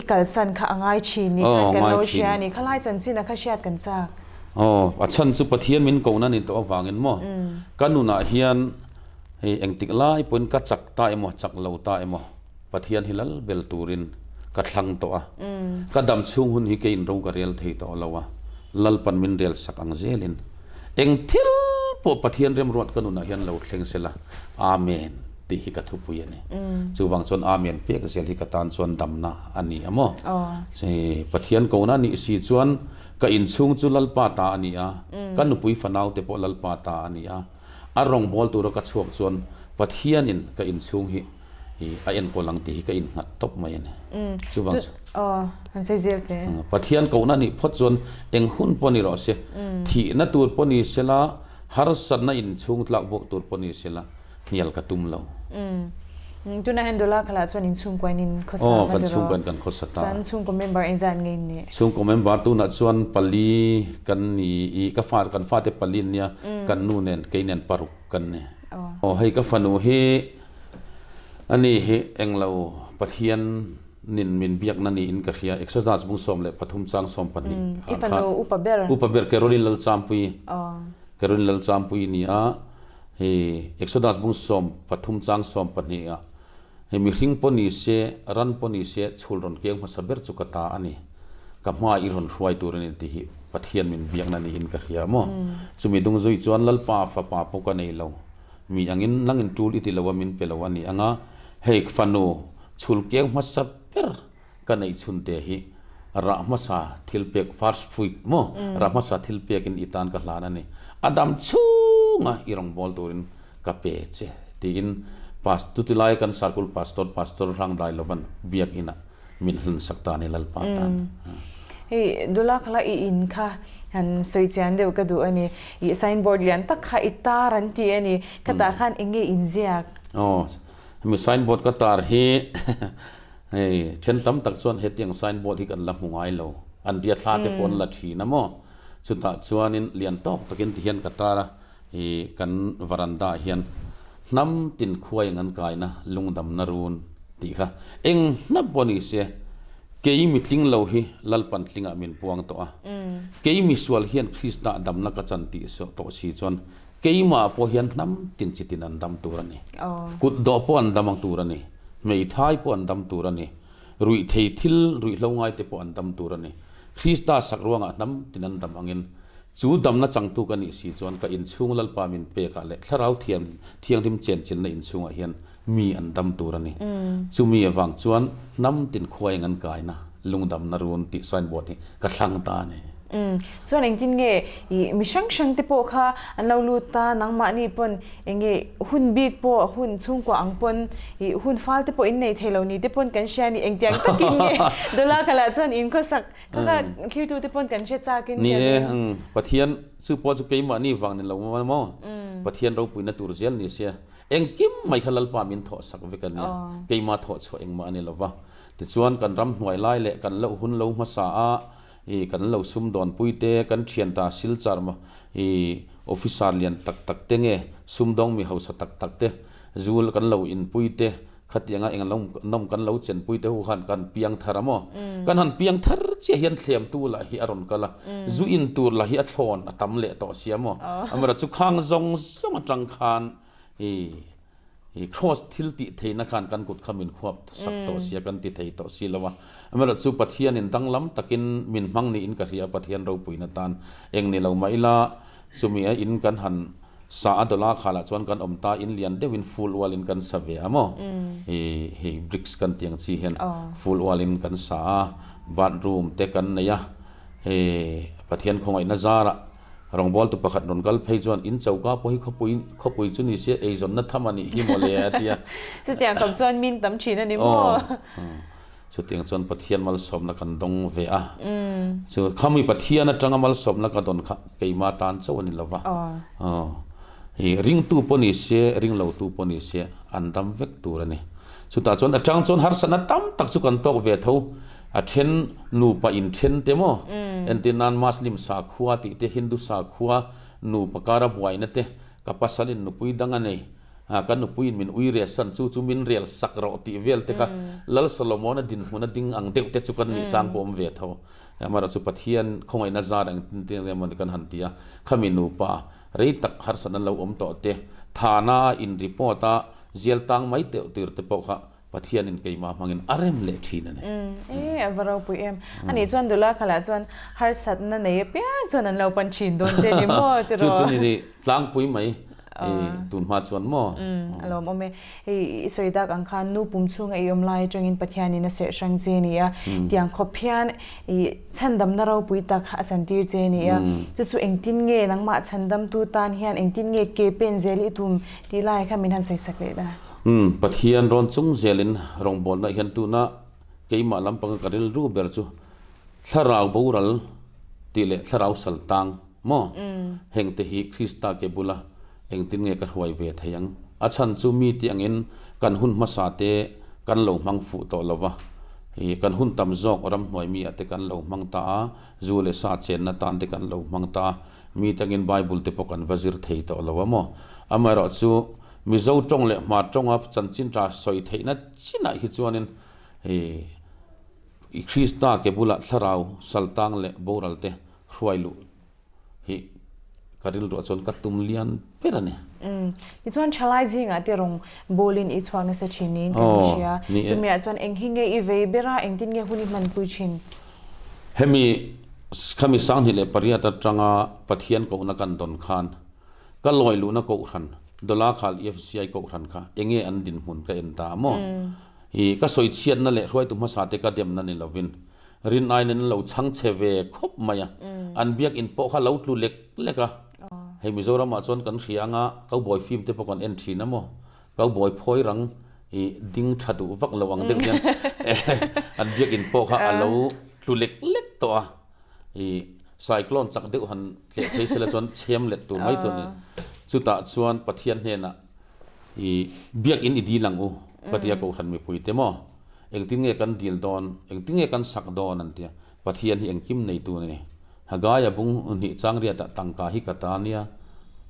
i kalsan kha a ngai thin ni khan kan lo hria a ni. Khalai chanchin a kha hriat kan chak. Aw, a chhan chu Pathian min kohna ni tawh avangin maw ka nunah hian hei engtik lai pawhin ka chak ta emaw chak lo ta emaw Pathian hi lal bel turin ka thlang tawh a, ka dam chhung hun hi keiin ro ka rel thei tawh lo a, Lalpan min rel sak ang zelin eng thil pawh Pathian remruat ka nunah hian lo thleng sela, Amen tih hi ka thupui a ni. Chuvang chuan Amen pek zel hi ka tan chuan damna a ni a maw? Pathian kohna a nih si chuan ka inchhung chu Lalpa ta a ni a, ka nupui fanaute pawh Lalpa ta a ni a, a rawngbâwl tura ka chhuak chuan Pathianin ka inchhung hi hi a enkawl ang tih hi ka innghat tawp mai a ni. Chuvang chu Pathian kohna nih phawt chuan eng hun pawh ni rawh se, thihna tur pawh ni sela, harsatna inchhung tlak bawk tur pawh ni sela, hnial ka tum lo. Tunah hian Dola khalah chuan inchhungkuain in khawsa va tiraw? Aw, kan chhungkuain kan khawsa ta. Chuan chhungkaw member engzat nge in nih? Chhungkaw member tunah chuan pali kan ni i, ka fa kan fate pali an nia, kan nu nen kei nen paruk kan ni. Aw hei ka fanu hi Ani hi englo Pathian nin min biakna niin ka hria. Exodus bung 13 chang 12 ah khan. I fanu upa ber. Upa ber Caroline Lalchampui. Caroline Lalchampui ni a. Hei Exodus bung 13 chang 12 ah hei mihring pawh ni se, ran pawh ni se chhul rawn keng hmasa ber chu ka ta a ni. Ka hma i rawn hruai tur a ni tih hi Pathian min biakna niin ka hria maw. Chumi dung zui chuan Lalpa fapa pawh ka nei lo. Mi angin nangin tul i ti lo a min pe lo a ni ang a, hei fanu chhul keng hmasa ber ka neih chhun te hi rah hmasa thil pek first fruit maw rah hmasa thil pekin i tan ka hlan a ni, a dam chhunga i rawngbâwl turin ka pe che tiin Pastor chuti lai kan Sarkul Pastor Pastor Hrangdai Lovan biak inah min hlun sak ta a ni Lalpa tan. Hei Dula khala i in kha han sawi chian deuh ka duh a ni. I signboard lian tak kha i tar an ti a ni. Khatah khan eng nge inziak? Aw, hemi signboard ka tar hi hei then tam tak chuan hetiang signboard hi kan la hmu ngai lo. An tia thla te pawh an la thin a maw? Chutah chuanin lian tawk takin tihian ka tar a, i kan varanda ah hian hnam tin khuai eng an kaina lungdamna run tih kha eng hnam pawh ni se kei mitling lo hi Lalpan tlingah min puang tawh a, kei misual hian Krista damna ka chan tih tawh si chuan keimah pawh hian hnam tin chi tin an dam tur a ni, kut dawh pawh an dam ang tur a ni, hmeithai pawh an dam tur a ni, ruihthei thil ruihhlo ngaite pawh an dam tur a ni, Krista sak ruangah hnam tin an dam angin Chu damna changtu ka nih si chuan ka inchhung Lalpa min pekah leh Thlarau thiam thianghlim chenchilhna inchhungah hian mi an dam tur a ni. Chumi avang chuan hnam tin khua eng an kaina lungdamna run tih signboard hi ka thlang ta a ni. Chuan engtin nge i mi hrang hrang te pawh kha an lo lut ta, nangmahni pawn enge hun bik pawh hun chhungkua ang pawn i hun fal te pawh in nei thei lo ni te pawn kan hria a ni. Engtiang takin nge Dola khalah chuan in khawsak Kha kha thiltu te pawn kan hre chak in Ni e, Pathian chu pawh chu keimahni vang ni lo maw? Pathian ropuina tur zel ni sia. Engkim mai kha Lalpa min thawh sak vek a nia. Keimah thawh chhuah engmah a ni lo va. Tichuan kan ram hnuai lai leh kan loh hun lo hmasa a, i kan lo sumdawnpui te, kan thianta silchar i officer lian tak tak te nge sumdawng mi hausa tak tak te, zul kan lo inpui te, Khatianga eng lo nawm kan lo chenpui te hu khan kan piang thar a maw? Kan han piang thar chiah hian thlemtu lah hi a rawn kal a, zu in tur lah hi a thlawn a tam leh tawh sia maw? Amaherawhchu chu khang zawng zawng atang khan i i kraws thil tih theihna khan kan kut kha min khuap sak tawh sia kan ti thei tawh si lo a. Amaherawhchu chu Pathianin danglam takin min hmang niin ka hria a, Pathian ropuina tan eng ni lo mah ila Chumi a in kan han sa a dawla khalah chuan kan awm ta, in lian deuhin full ualin kan sa ve a maw? I hei bricks kan tih ang chi hian full ualin kan sa a, bathroom te kan nei a, hei Pathian khawngaihna zarah Rawngbawltu pakhat rawn kal phei chuan in choka pawh hi khawpui khawpui chu ni se eizawnna tham a nih hi mawle a ti a. Chutiang khawp chuan min tam thin a ni maw? Chutiang chuan Pathian malsawmna kan dawng ve a. Chu khami Pathian atanga malsawmna ka dawn kha keima tan chauh a ni lo va. I ringtu pawh ni se, ringlotu pawh ni se an dam vek tur a ni. Chutah chuan atang chuan harsatna tam tak chu kan tawk ve tho. A then nupa inthen te maw? Entir nan Muslim sakhua tih te, Hindu sakhua nupa kara buaina te, ka pasalin nupui dang a nei, ka nupuiin min ui rel san chu chu min rel sak rawh tih vel te kha Lal Solomona dinhmuna ding ang deuh te chu kan nih chang pawh awm ve tho. Amaherawhchu chu Pathian khawngaihna zar engtin tin emaw ni kan han ti a, khami nupa rei tak harsatna lo awm tawh te, thana in report a zial tang mai teuh tir te pawh kha Pathianin keimah hmangin a rem leh thin a ni. E, a va ropui em. Ani chuan Dula khalah chuan harsatna nei apiang chuan an lo pan thin dawn che ni maw tiraw? Chu chu ni ni tlangpui mai tun hma chuan maw? A lawmawm e. Hei i sawi dak ang khan nu pum chhunga i awm lai atangin Pathianin a serh hrang che ni a, tiang khawp hian i chhandamna ropui tak a chantir che ni a. Chu chu engtin nge nangmah chhandamtu tan hian engtin nge ke pen zel i tum tih lai kha min han sawi sak leh da. Umm, Pathian rawn chung zelin rawngbawlna hian tuna keimah lampanga ka rilru ber chu thlarau boral tih leh thlarau sal tang maw? Hengte hi Krista ke bula engtin nge ka hruai ve thei ang? A chhan chu mi tih angin kan hun hmasa te kan lo hmang fuh tawh lo va, ih kan hun tam zawk ramhnuai mi ah te kan lo hmang ta a, zu leh sa chenna tan te kan lo hmang ta a, mi te angin Bible te pawh kan va zir thei tawh lo a maw? Amaherawhchu Mizo tawng leh Hmar tawnga chanchin tha sawi theihna chinah hi chuanin i Krista ke bulah thlarau saltang leh boral te hruai luh hi ka rilruah chuan ka tum lian ber a ni. Tichuan thalai zingah te rawng bawlin i chhuak nasa thin niin kan hria. Chumiah chuan eng hi nge i vei ber a, engtin nge hun i hmanpui thin? Hemi khami 2008 atanga Pathian kohna kan dawn khan Ka lawi luhna kohhran, Dolakhal EFCI kohhran kha enge an dinhmun ka en ta maw? I ka sawi chhiatna leh hruaitu hmasa te ka demna ni lovin rin aiin an lo chhang chhe ve khawp mai a, an biakinn pawh kha lo tlu lek lek a. Hei Mizoramah chuan kan hria anga cowboy film te pawh kan en thin a maw? Cowboy phawi rang i ding tha duh vak lo ang deuh hian an biakinn pawh kha a lo tlu lek lek tawh a. I cyclone chak deuh han tleh phei sela chuan chhem let tur mai tur a ni. Chutah chuan Pathian hnenah i biakin i dil ang u ka tia Kohhran mipui te maw engtin nge kan dil dawn, engtin nge kan sak dawn an tia. Pathian hi engkim neitu a ni. Hagaia bung hnih chang riatah tangka hi ka ta nia,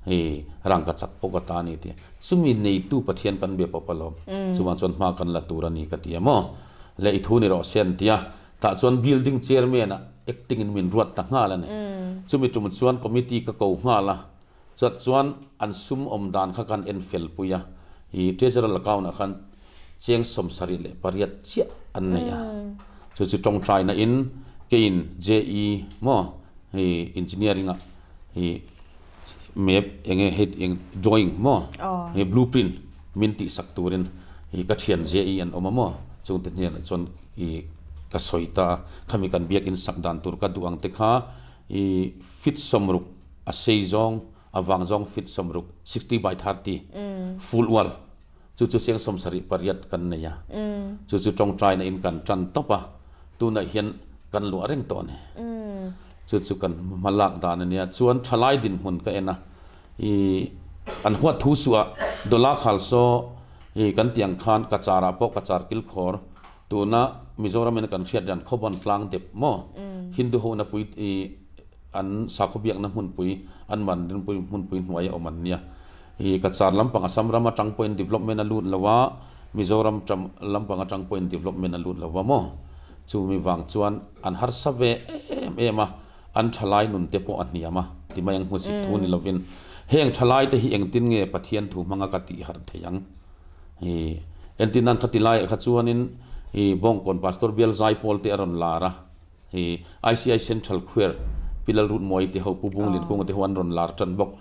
hei rangka chak pawh ka ta a ni tia. Chumi neitu Pathian kan be pawp alawm. Chuvang chuan hma kan la tur a ni ka tia maw. Leh i thu ni rawh se an tia. Tah chuan building chairman ah acting in min ruat ta nghal a ni. Chumi tum chuan committee ka ko nghal a, chat chuan an sum awm dan kha kan en fel pui a, i treasurer account ah khan cheng 78 chiah an nei a. Chu chu tawngtaina in keiin JE maw i engineering ah i map enge hei eng drawing maw i blueprint min tih sak turin i ka thian JE an awm a maw chungte hnenah chuan i ka sawi ta a, khami kan biakin sak dan tur ka duh ang te kha i feet 60 a sei zawng a vang zawng feet 60 60 by 30 full wall chu chu cheng 78 kan nei a, chu chu tawngtaina in kan tan tawp a, tunah hian kan luah reng tawh a ni. Chu chu kan hma lak dan a nia. Chuan thalai dinhmun ka en a, i an huat thu suh a, Dola khal saw i kan tih ang khan Kachar ah pawh Kachar kilkhawr tuna Mizoram in kan hriat dan Khawbawn tlang dep maw Hindu ho na pui i an sakhaw biakna hmunpui an mandir hmunpui hnuai a awm an nia. I Kachar lampang Assam ram atang pawhin development a lut lo a, Mizoram lampang atang pawhin development a lut lo va maw? Chumi vang chuan an harsa ve em em a, an thalai nun te pawh a hniam a, ti mai ang hmusit thu ni lovin heng thalai te hi engtin nge Pathian thu hmanga ka tih harh thei ang? I entin nan khati laiah kha chuanin i Bawngkawn Pastor Bial Zaipawl te a rawn lar a, i ICI Central Choir Pi Lalrutmawii te ho, Pu Bunglin Kunga te ho an rawn lar tan bawk.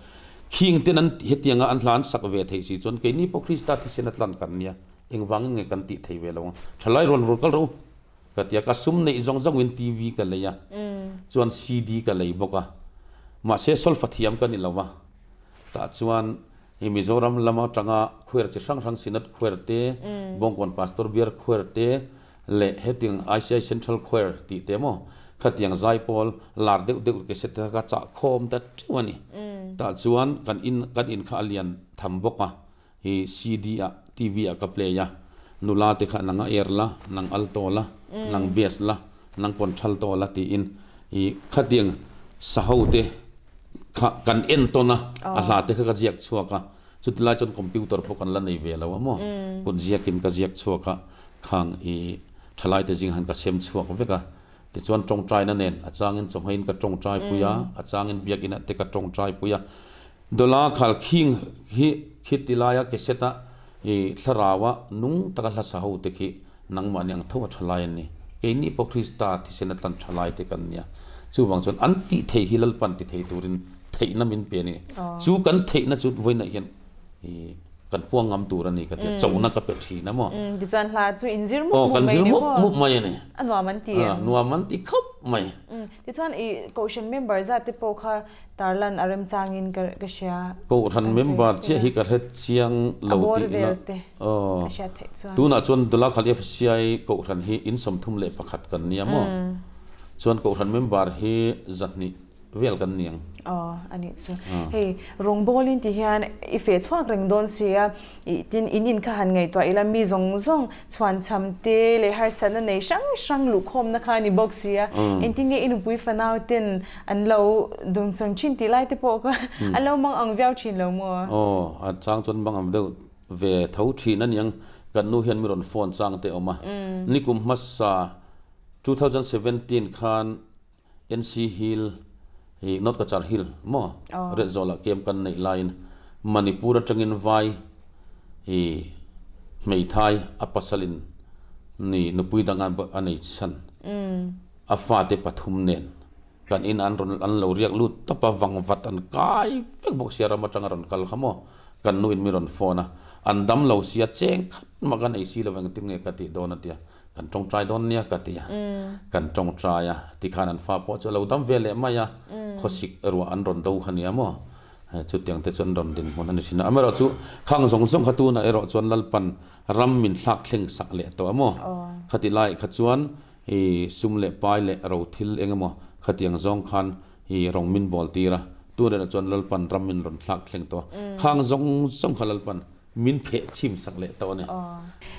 Khing ten an hetianga an hla an sak ve theih si chuan keini pawh Krista thisen a tlan kan nia. Engvangin nge kan tih thei ve lo ang? Thalai rawn rul kal rawh u. Ka ti a, ka sum neih zawng zawngin TV ka lei a, chuan CD ka lei bawk a. Mahse solfa thiam ka ni lo a, tah chuan i Mizoram lam atanga khuer chi hrang hrang Synod khuer te, Bawngkawn Pastor Biar khuer te leh hetiang ICI Central Choir tih te maw khatiang zaipawl lar deuh deuh ke set te kha ka chah khawm ta teuh a ni. Tah chuan kan in kan in kha a lian tham bawk a, i CD ah TV ah ka play a, nula te kha nang a air la, nang alto la, nang bass la, nang contralto la tiin i khatiang saho te kha kan en tawn a, a hla te kha ka ziak chhuak a, chuti lai chuan computer pawh kan la nei ve lo a maw, kut ziakin ka ziak chhuak a, khang i thalai te zing han ka sem chhuak vek a, tichuan tawngtaina nen a changin chawhmeiin ka tawngtai pui a, a changin biakinah te ka tawngtai pui a, Dawla khal khing hi khi ti laia ke seta i thlaraua nung taka hla sa ho te khi nangmahni ang tho a tha lai an ni. Keini pawh Krista thisen a tlan tha lai te kan nia. Chuvang chuan an tih thei hi Lalpan ti thei turin theihna min pe a ni. Chu kan theihna chu vawiinah hian i kan puang ngam tur a ni ka ti a, chona ka pe thin a maw? Tichuan hla chu inzir mup mup mai a ni maw? Aw, kan zir mup mup mai a ni. A nuam an ti em? Nuam an ti khawp mai. Tichuan i Kohhran member zat te pawh kha tarlan a remchangin ka ka hria. Kohhran member chiah hi ka hre chiang lo tih ila. A hriat theih chuan. Tunah chuan Dulakhal FCI Kohhran hi in 31 kan nia maw? Chuan Kohhran member hi 200 vel kan ni ang. Aw, a nih chu. Hei, rawngbawlin ti hian i feh chhuak reng dawn si a, ih tin in in kha han ngaihtuah ila mi zawng zawng chhuanchham te leh harsatna nei hrang hrang luhkhawmna kha a ni bawk si a, engtin nge i nupui fanau ten an lo dawngsawn thin tih lai te pawh kha an lo mang ang viau thin lo maw? Aw, a chang chuan mang ang deuh ve tho thin a niang, kan nu hian mi rawn phone chang te a awm a, nikum hmasa 2017 khan NC Hill hi North Cachar Hill maw Riatzawlah kem kan neih laiin Manipur atangin vai hi hmeithai a pasalin ni nupui dang a nei chhan a fate pathum nen kan in an rawn an lo riak lut tawp a vangvat an kai vek bawk sia ram atanga rawn kal kha maw kan nu in mi rawn phone a an dam lo sia cheng khat mah ka nei si lo engtin nge ka tih dawn a tia. Kan tawngtai dawn nia ka ti a, kan tawngtai a, tikhan an fa pawh chu a lo dam ve leh mai a, khawsik ruah an rawn do kha nia maw, chutiang te chu an rawn dinhmun a ni thin a. Amaherawhchu khang zawng zawng kha tunah erawh chuan Lalpan ram min thlak thleng sak leh tawh a maw, khati laiah kha chuan i sum leh pai leh ro thil eng emaw khatiang zawng khan i rawng min bawl tir a, tunah erawh chuan Lalpan ram min rawn thlak thleng tawh a, khang zawng zawng kha Lalpan Min pheh chhim sak leh tawh a ni.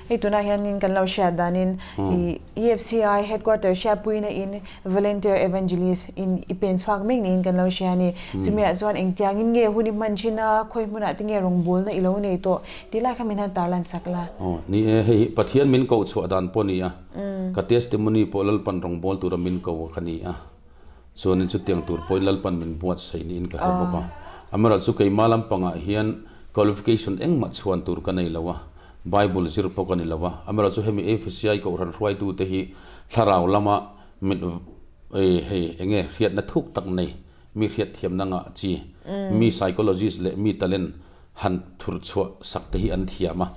Hei tunah hianin kan lo hriat danin i EFCI headquarter hriatpuina in Volunteer Evangelist in i pen chhuak mek niin kan lo hria a ni. Chumiah chuan engtiangin nge hun i hman thin a, khawi hmunah te nge rawngbawlna i lo nei tawh tih lai kha min han tarlan sak la. Aw, ni e, hei hi Pathian min koh chhuah dan pawh a ni a, ka testimony pawh Lalpan rawngbâwl tura min ko ka ni a, Chuanin chutiang tur pawhin Lalpan min buatsaih niin ka hre bawk a. Amaherawhchu chu keimah lampangah hian qualification engmah chhuan tur ka nei lo a, Bible zir pawh ka ni lo a. Amaherawhchu chu hemi AFCI Kohhran hruaitute hi thlarau lama mit hei enge hriatna thuk tak nei, mi hriatthiamna ngah chi, mi psychologist leh mi talent han thur chhuah sak te hi an thiam a,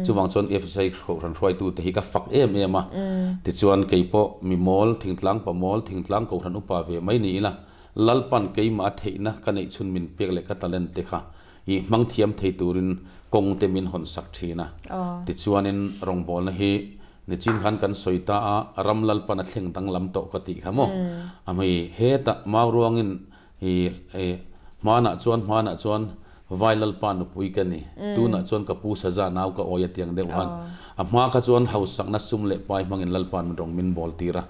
chuvang chuan FSI Kohhran hruaitute hi ka fak em em a, tichuan kei pawh mi mawl, thingtlang pa mawl, thingtlang Kohhran upa ve mai ni ila, Lalpan keimah a theihna ka neih chhun min pek leh ka talent te kha i hmang thiam thei turin kawng te min hawn sak thin a, tichuanin rawngbawlna hi nichin khan kan sawi ta a, ram Lalpan a thleng danglam tawh ka tih kha maw, a hmei hetah mau ruangin I hmanah chuan hmanah chuan Vai Lalpa nupui ka ni. Tunah chuan ka pu Saza nau ka awi a tiang deuh han. A hma kha chuan hausakna sum leh pai hmangin Lalpa'n min rawn min bawl tir a.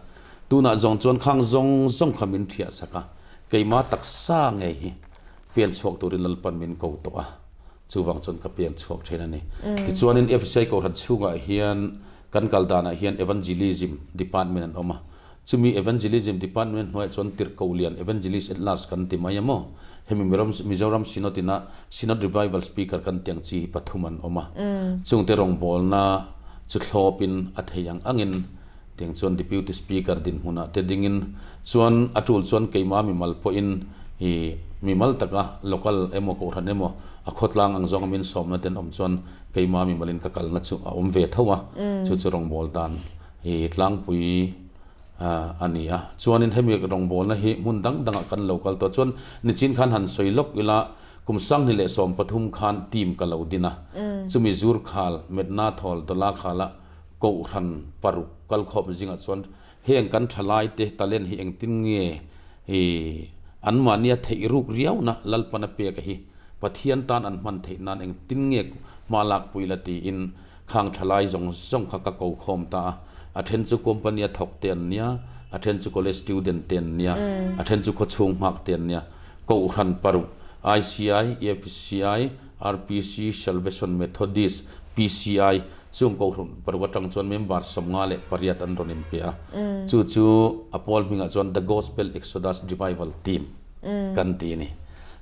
Tunah zawng chuan khang zawng zawng kha min thiah sak a. Keima taksa ngei hi pian chhuak turin Lalpa'n min ko tawh a. Chuvang chuan ka pian chhuak thin a ni. Tichuanin FCI Kohhran chhungah hian kan kal danah hian Evangelism Department an awm a. Chumi Evangelism Department hnuaiah chuan Tirhkoh Lian, Evangelist at Large, kan ti mai a maw? Hemi Mizoram Synod ina Synod Revival Speaker kan tih ang chi hi pathum an awm a. Chungte rawngbawlna chu thlawpin a thei ang angin tiang chuan Deputy Speaker dinhmunah te dingin chuan a tul chuan keimah mimal pawhin i mimal taka local emaw kohhran emaw a khawtlang ang zawnga min sawmna ten awm chuan keimah mimalin ka kalna chu a awm ve tho a. Chu chu rawngbawldan i tlangpui. A ni a. Chuanin hemi rawngbawlna hi hmun dang dangah kan lo kal tawh. Chuan nichin khan han sawi lawk ila, kum 2013 khan team ka lo din a. Chumi zur khal, Metna thawl, Dola khala Kohhran paruk kalkhawm zingah chuan heng kan thalaite talent hi engtin nge i anmahnia theih ruk riauna Lalpana peka hi Pathian tan an hman theih nan engtin nge hma lakpui la tiin Khang thalai zawng zawng kha ka ko khawm ta a, a then chu company a thawk te an nia, a then chu college student te an nia, a then chu khawchhung nghak te an nia. Kohhran paruk, ICI, EFCI, RPC, Salvation Methodist, PCI, chung kohhran paruk atang chuan member 58 an rawn inpe a. Chu chu a pawl hmingah chuan The Gospel Exodus Revival Team kan ti a ni.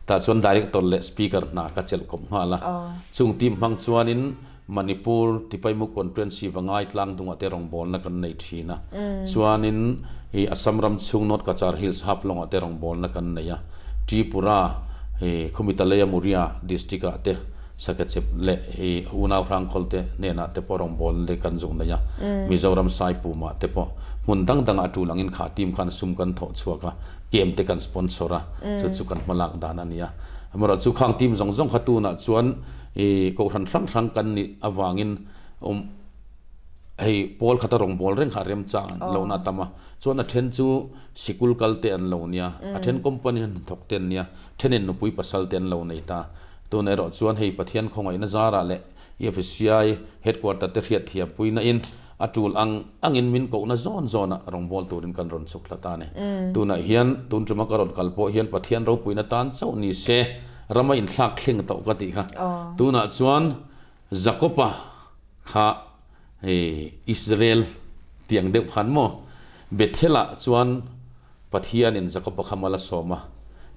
Tah chuan director leh speaker hna ka chelh kawp nghal a. Chung team hmang chuanin Manipur Tipaimuk Conference Vangai tlang dungah te rawngbawlna kan nei thin a, chuanin i Assam ram chhung North Cachar Hills Haflong ah te rawngbawlna kan nei a, Tripura i Khumitalaya Muria District ah te Sakechep leh i Unau Hrangkhawl te hnenah te pawh rawngbawlna te kan zuk nei a, Mizoram Saipum ah te pawh hmun dang dangah a tul angin kha team khan sum kan thawh chhuak a, camp te kan sponsor a, chu chu kan hmalak dan a ni a. Amaherawhchu khang team zawng zawng kha tunah chuan I kohhran hrang hrang kan nih avangin um hei pawl khata rawngbâwl reng kha a remchang an lo na tam a, chuan a then chu sikul kal te an lo nia, a then company an thawk te an nia, thenin nupui pasal te an lo nei ta. Tun erawh chuan hei Pathian khawngaihna zarah leh EFCI headquarter te hriat thiampuina in a tul ang angin min kohna zawn zawnah rawngbâwl turin kan rawn chhuk thla ta a ni. Tunah hian tun tuma ka rawn kal pawh hian Pathian ropuina tan chauh ni se, Rama inthlak thleng tawh ka tih kha. Tunah chuan Jakoba kha hei Israel tih ang deuh khan maw Bethel-ah chuan Pathianin Jakoba kha mal a sawm a,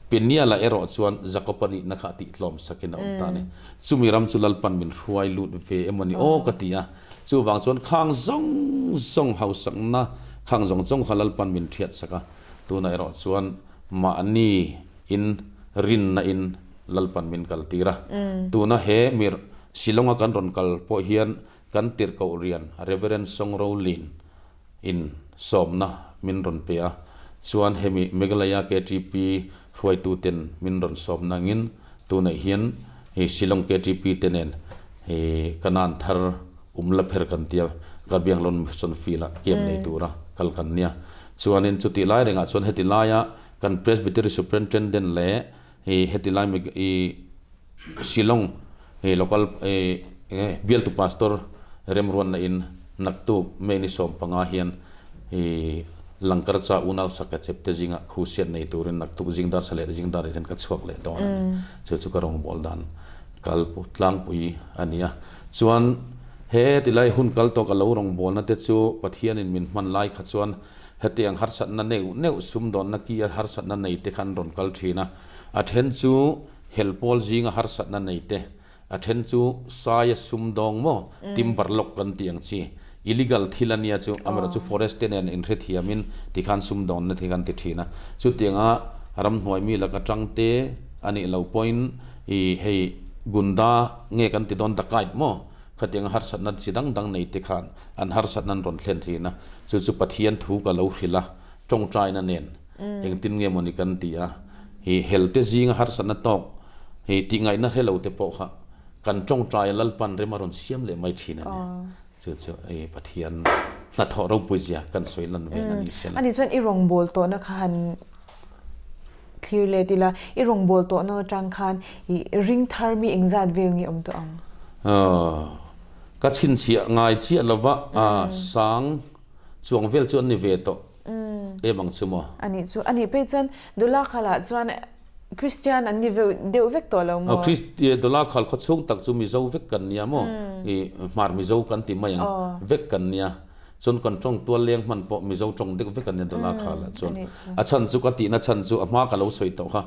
Peniel-ah erawh chuan Jakoba nihna kha a tihtlawm sakin a awm ta a ni. Chumi ram chu Lalpan min hruai lut ve emaw ni aw ka ti a. Chuvang chuan khang zawng zawng hausakna khang zawng zawng kha Lalpan min thiat sak a. Tunah erawh chuan mahni in rinna in Lalpan min kal tir a. Tuna he mir Shillong a kan rawn kal pawh hian kan tirhkoh rian Reverend Songro Lin in sawmna min rawn pe a, chuan hemi Meghalaya KTP hruaitu ten min rawn sawmna angin tunah hian hi Shillong KTP te nen hi Kanan thar um la pher kan tia Karbianglon Mission Field ah camp nei tura kal kan nia. Chuanin chutih lai rengah chuan heti laia Kan Presbytery Superintendent leh i heti lai i Shillong i local i bialtu pastor remruanna in naktuk May ni 15 hian i Langkarcha unau sakya chepte zinga khusiat nei turin naktuk zingdar sa leh zingdar hian ka chhuak leh dawn a ni. Chu chu ka rawngbâwl dan kal tlangpui a ni a. Chuan he tilai hun kal tawh ka lo rawngbâwlna te chu Pathianin min hman lai kha chuan Hetiang harsatna neuh neuh sumdawnna ki a harsatna nei te kha an rawn kal thin a, a then chu helpawl zinga harsatna nei te, a then chu saia sumdawng maw, timber log kan tih ang chi, illegal thil a nia chu, amaherawh chu forest te nen inhrethiamin tikhan sumdawnna te kha an ti thin a. Chutianga ramhnuai mi laka tang te a nih loh pawhin i hei gunda nge kan ti dawn dacoit maw, Khatiang harsatna chi dang dang nei te khan an harsatna an rawn thlen thin a, chu chu Pathian thu ka lo hrilh a, tawngtaina nen engtin nge mawni kan ti a, hi hel te zinga harsatna tawk hi tihngaihna hre lo te pawh kha kan tawngtai a Lalpan rem a rawn siam leh mai thin a ni. Chu chu hei Pathian hnathawh ropui zia kan sawi lan ve na ni sela. Ani chuan i rawngbâwl tawhna kha han Thlir let ila, i rawngbâwl tawhna atang khan i ring thar mi engzat vel nge awm tawh ang? Ka chhinchhiah ngai chiah lova, sang chuang vel chu an ni ve tawh em ang chu maw? Anih chu, anih phei chuan Dula khalah chuan Kristian an ni deuh vek tawh lo maw? Dula khal khaw chhung tak chu Mizo vek kan nia maw? I Hmar Mizo kan ti mai ang, vek kan nia. Chuan kan tawng tual leng hman pawh Mizo tawng deuh vek a nia Dawla Khala chuan. A chhan chu ka tihna chhan chu a hma ka lo sawi tawh kha.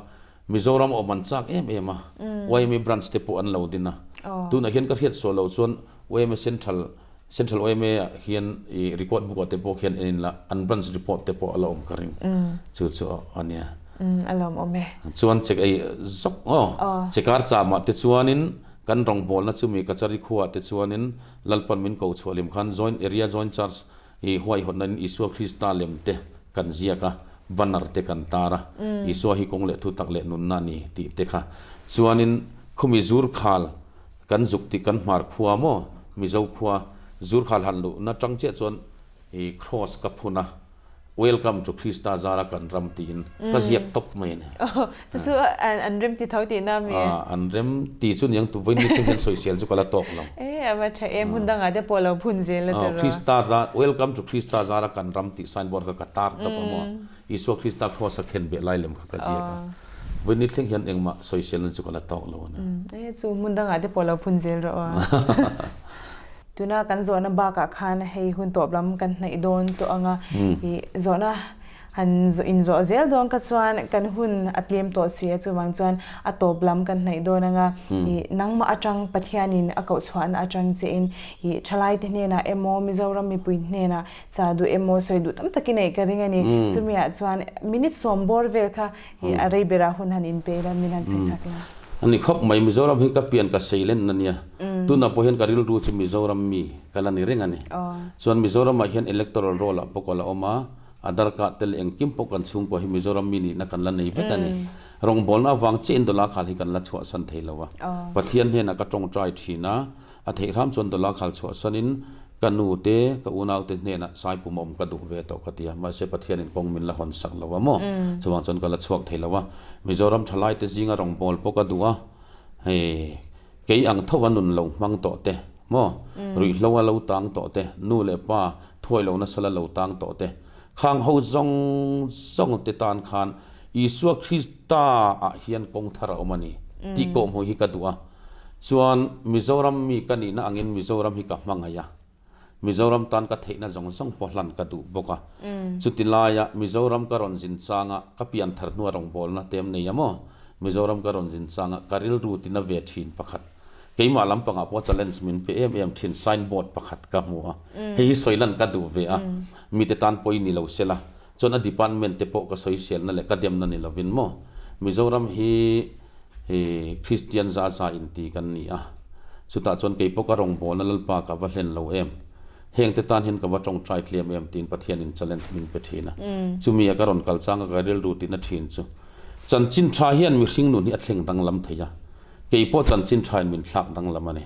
Mizoram awm an chak em em a, YMA branch te pawh an lo din a. Tunah hian ka hriat suah loh chuan YMA Central, Central YMA ah hian i record book ah te pawh khian en in la an branch report te pawh a la awm ka ring. Chu chu a nia. A lawm awm e. Chuan check ei zawk aw. Chekar chamah te chuanin kan rawngbawlna chumi Kachari khuaah te chuanin Lalpan min ko chhuah lim khan Joint Area Joint Church I huaihawt nain Isua Krista lem te kan ziak a, banner te kan tar a, Isua hi kawng leh thutak leh nunna a ni tih te kha. Chuanin khumi Zurkhal kan zuk tih kan hmar khua maw, Mizo khua Zurkhal han luhna tang chiah chuan i cross ka phun a. Welcome to Krista zara kan ram tiin ka ziak tawp mai a ni. Chu chu an rem ti tho tihna a mi? An rem ti chu niang tu vawiin thleng hian sawisel chu ka la tawk lo. E a va tha em, hmun dangah te pawh lo phun zel a tawrh a. Krista Welcome to Krista zara kan ram tih signboard kha ka tar tawp a maw? Isua Krista cross a khen beh lai lem kha ka ziak a. Vawiin thleng hian engmah sawiselna chu ka la tawk lo a ni. E chu hmun dangah te pawh lo phun zel rawh aw. Tuna kan zawhna bakah khan hei hun tawp lam kan hnaih dawn tawh ang a, ih zawhna han inzawh zel dawn kha chuan kan hun a tlem tawh si a, chuvang chuan a tawp lam kan hnaih dawn ang a, ih nangmah atang Pathianin a koh chhuahna atang chiahin ih thalaite hnenah emaw Mizoram mipui hnenah cha duh emaw sawi duh tam takin eih ka ring a ni. Chumiah chuan minute sawm bawr vel kha ih a rei berah hun han inpe ila min han sawisak la. A ni khawp mai, Mizoram hi ka pian ka sei len a nia. Tunah pawh hian ka rilru chu Mizoram mi ka la ni reng a ni. Chuan Mizoramah hian electoral roll ah pawh ka la awm a, Aadhaar card te leh engkim pawh kan chhungkua hi Mizoram mi nihna kan la nei vek a ni. Rawngbawlna avang chiahin Dollar khal hi kan la chhuahsan thei lo a. Pathian hnenah ka tawngtai thin a, A theih hram chuan Dollar khal chhuahsanin ka nu te, ka unau te hnenah Saipum awm ka duh ve tawh ka ti a, mahse Pathianin kawng min la hawn sak lo a maw? Chuvang chuan ka la chhuak thei lo a, Mizoram thalai te zinga rawngbâwl pawh ka duh a, hei kei ang tho a nun lo hmang tawh te maw, ruihhlo a lo tang tawh te, nu leh pa thuai lo nasa la lo tang tawh te, khang ho zawng zawng te tan khan Isua Krista ah hian kawng thar a awm a ni tih kawhhmuh hi ka duh a. Chuan Mizoram mi ka nihna angin Mizoram hi ka hmangaih a, Mizoram tan ka theihna zawng zawng pawh hlan ka duh bawk a. Chuti laia Mizoram ka rawn zin changa ka pian thar hnua rawngbawlna tem nei a maw? Mizoram ka rawn zin changa ka rilru tina ve thin pakhat, keimah lampangah pawh challenge min pe em em thin signboard pakhat ka hmu a, hei hi sawi lan ka duh ve a, mite tan pawi ni lo sela, Chuan a department te pawh ka sawiselna leh ka demna ni lovin maw Mizoram hi Christian za za inti kan ni a, chutah chuan kei pawh ka rawngbawlna Lalpa ka va hlen lo em, heng te tan hian ka va tawngtai tlem em tiin Pathianin challenge min pe thin a. Chumi a ka rawn kal changa ka rilru tihna thin chu chanchin tha hian mihring nun hi a thleng danglam thei a, kei pawh chanchin thain min thlak danglam a ni.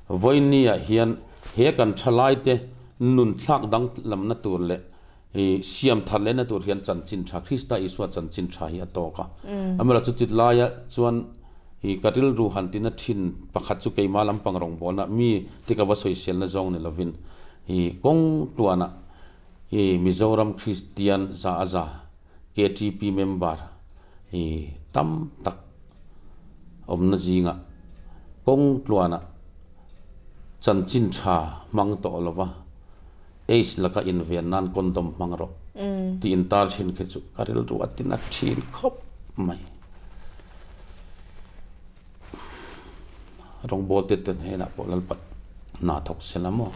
Vawinia hian he kan thalaite nun thlak danglamna tur leh I siam thar lehna tur hian chanchin tha, Krista Isua chanchin tha hi a tawk a. Amaherawhchu chu chit laia chuan i ka rilru han tina thin pakhat chu keimah lampang rawngbawlna mi te ka va sawiselna zawng ni lovin i kawng tuanah i Mizoram Kristian za a za KTP member i tam tak awmna zingah kawng tluanah chanchin tha hmang tawh lova Aids laka inven nan condom hmang rawh tih intar thin khi chu ka rilru a tina thin khawp mai. Rawngbawl te te hnenah pawh Lalpa hna thawk se la maw?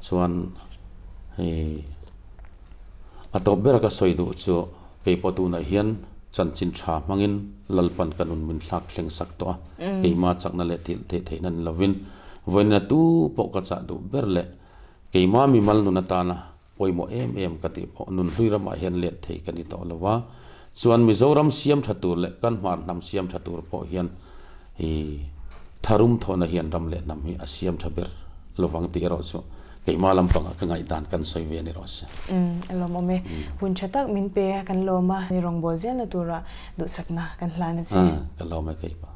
Chuan hei a tawp bera ka sawi duh chu keipawh tunah hian chanchin tha hmangin Lalpan ka nun min thlak thleng sak tawh a, keimah chakna leh thil theih theihna ni lovin Vawiina tu pawh ka chah duh ber leh keimah mimal nun atana pawimawh em em ka tih pawh nunhlui ramah hian let thei ka ni tawh lo va, chuan Mizoram siam tha tur leh kan hmar hnam siam tha tur pawh hian i tharum thawhna hian ram leh hnam hi a siam tha ber lovang tih erawh chu keimah lampangah ka ngaihdan kan sawi ve a ni rawh se. Umm a lawmawm e. Hun tha tak min pe a kan lawm a, ni rawngbâwl zelna tura duhsakna kan hlan a che. Ka lawm e keipah.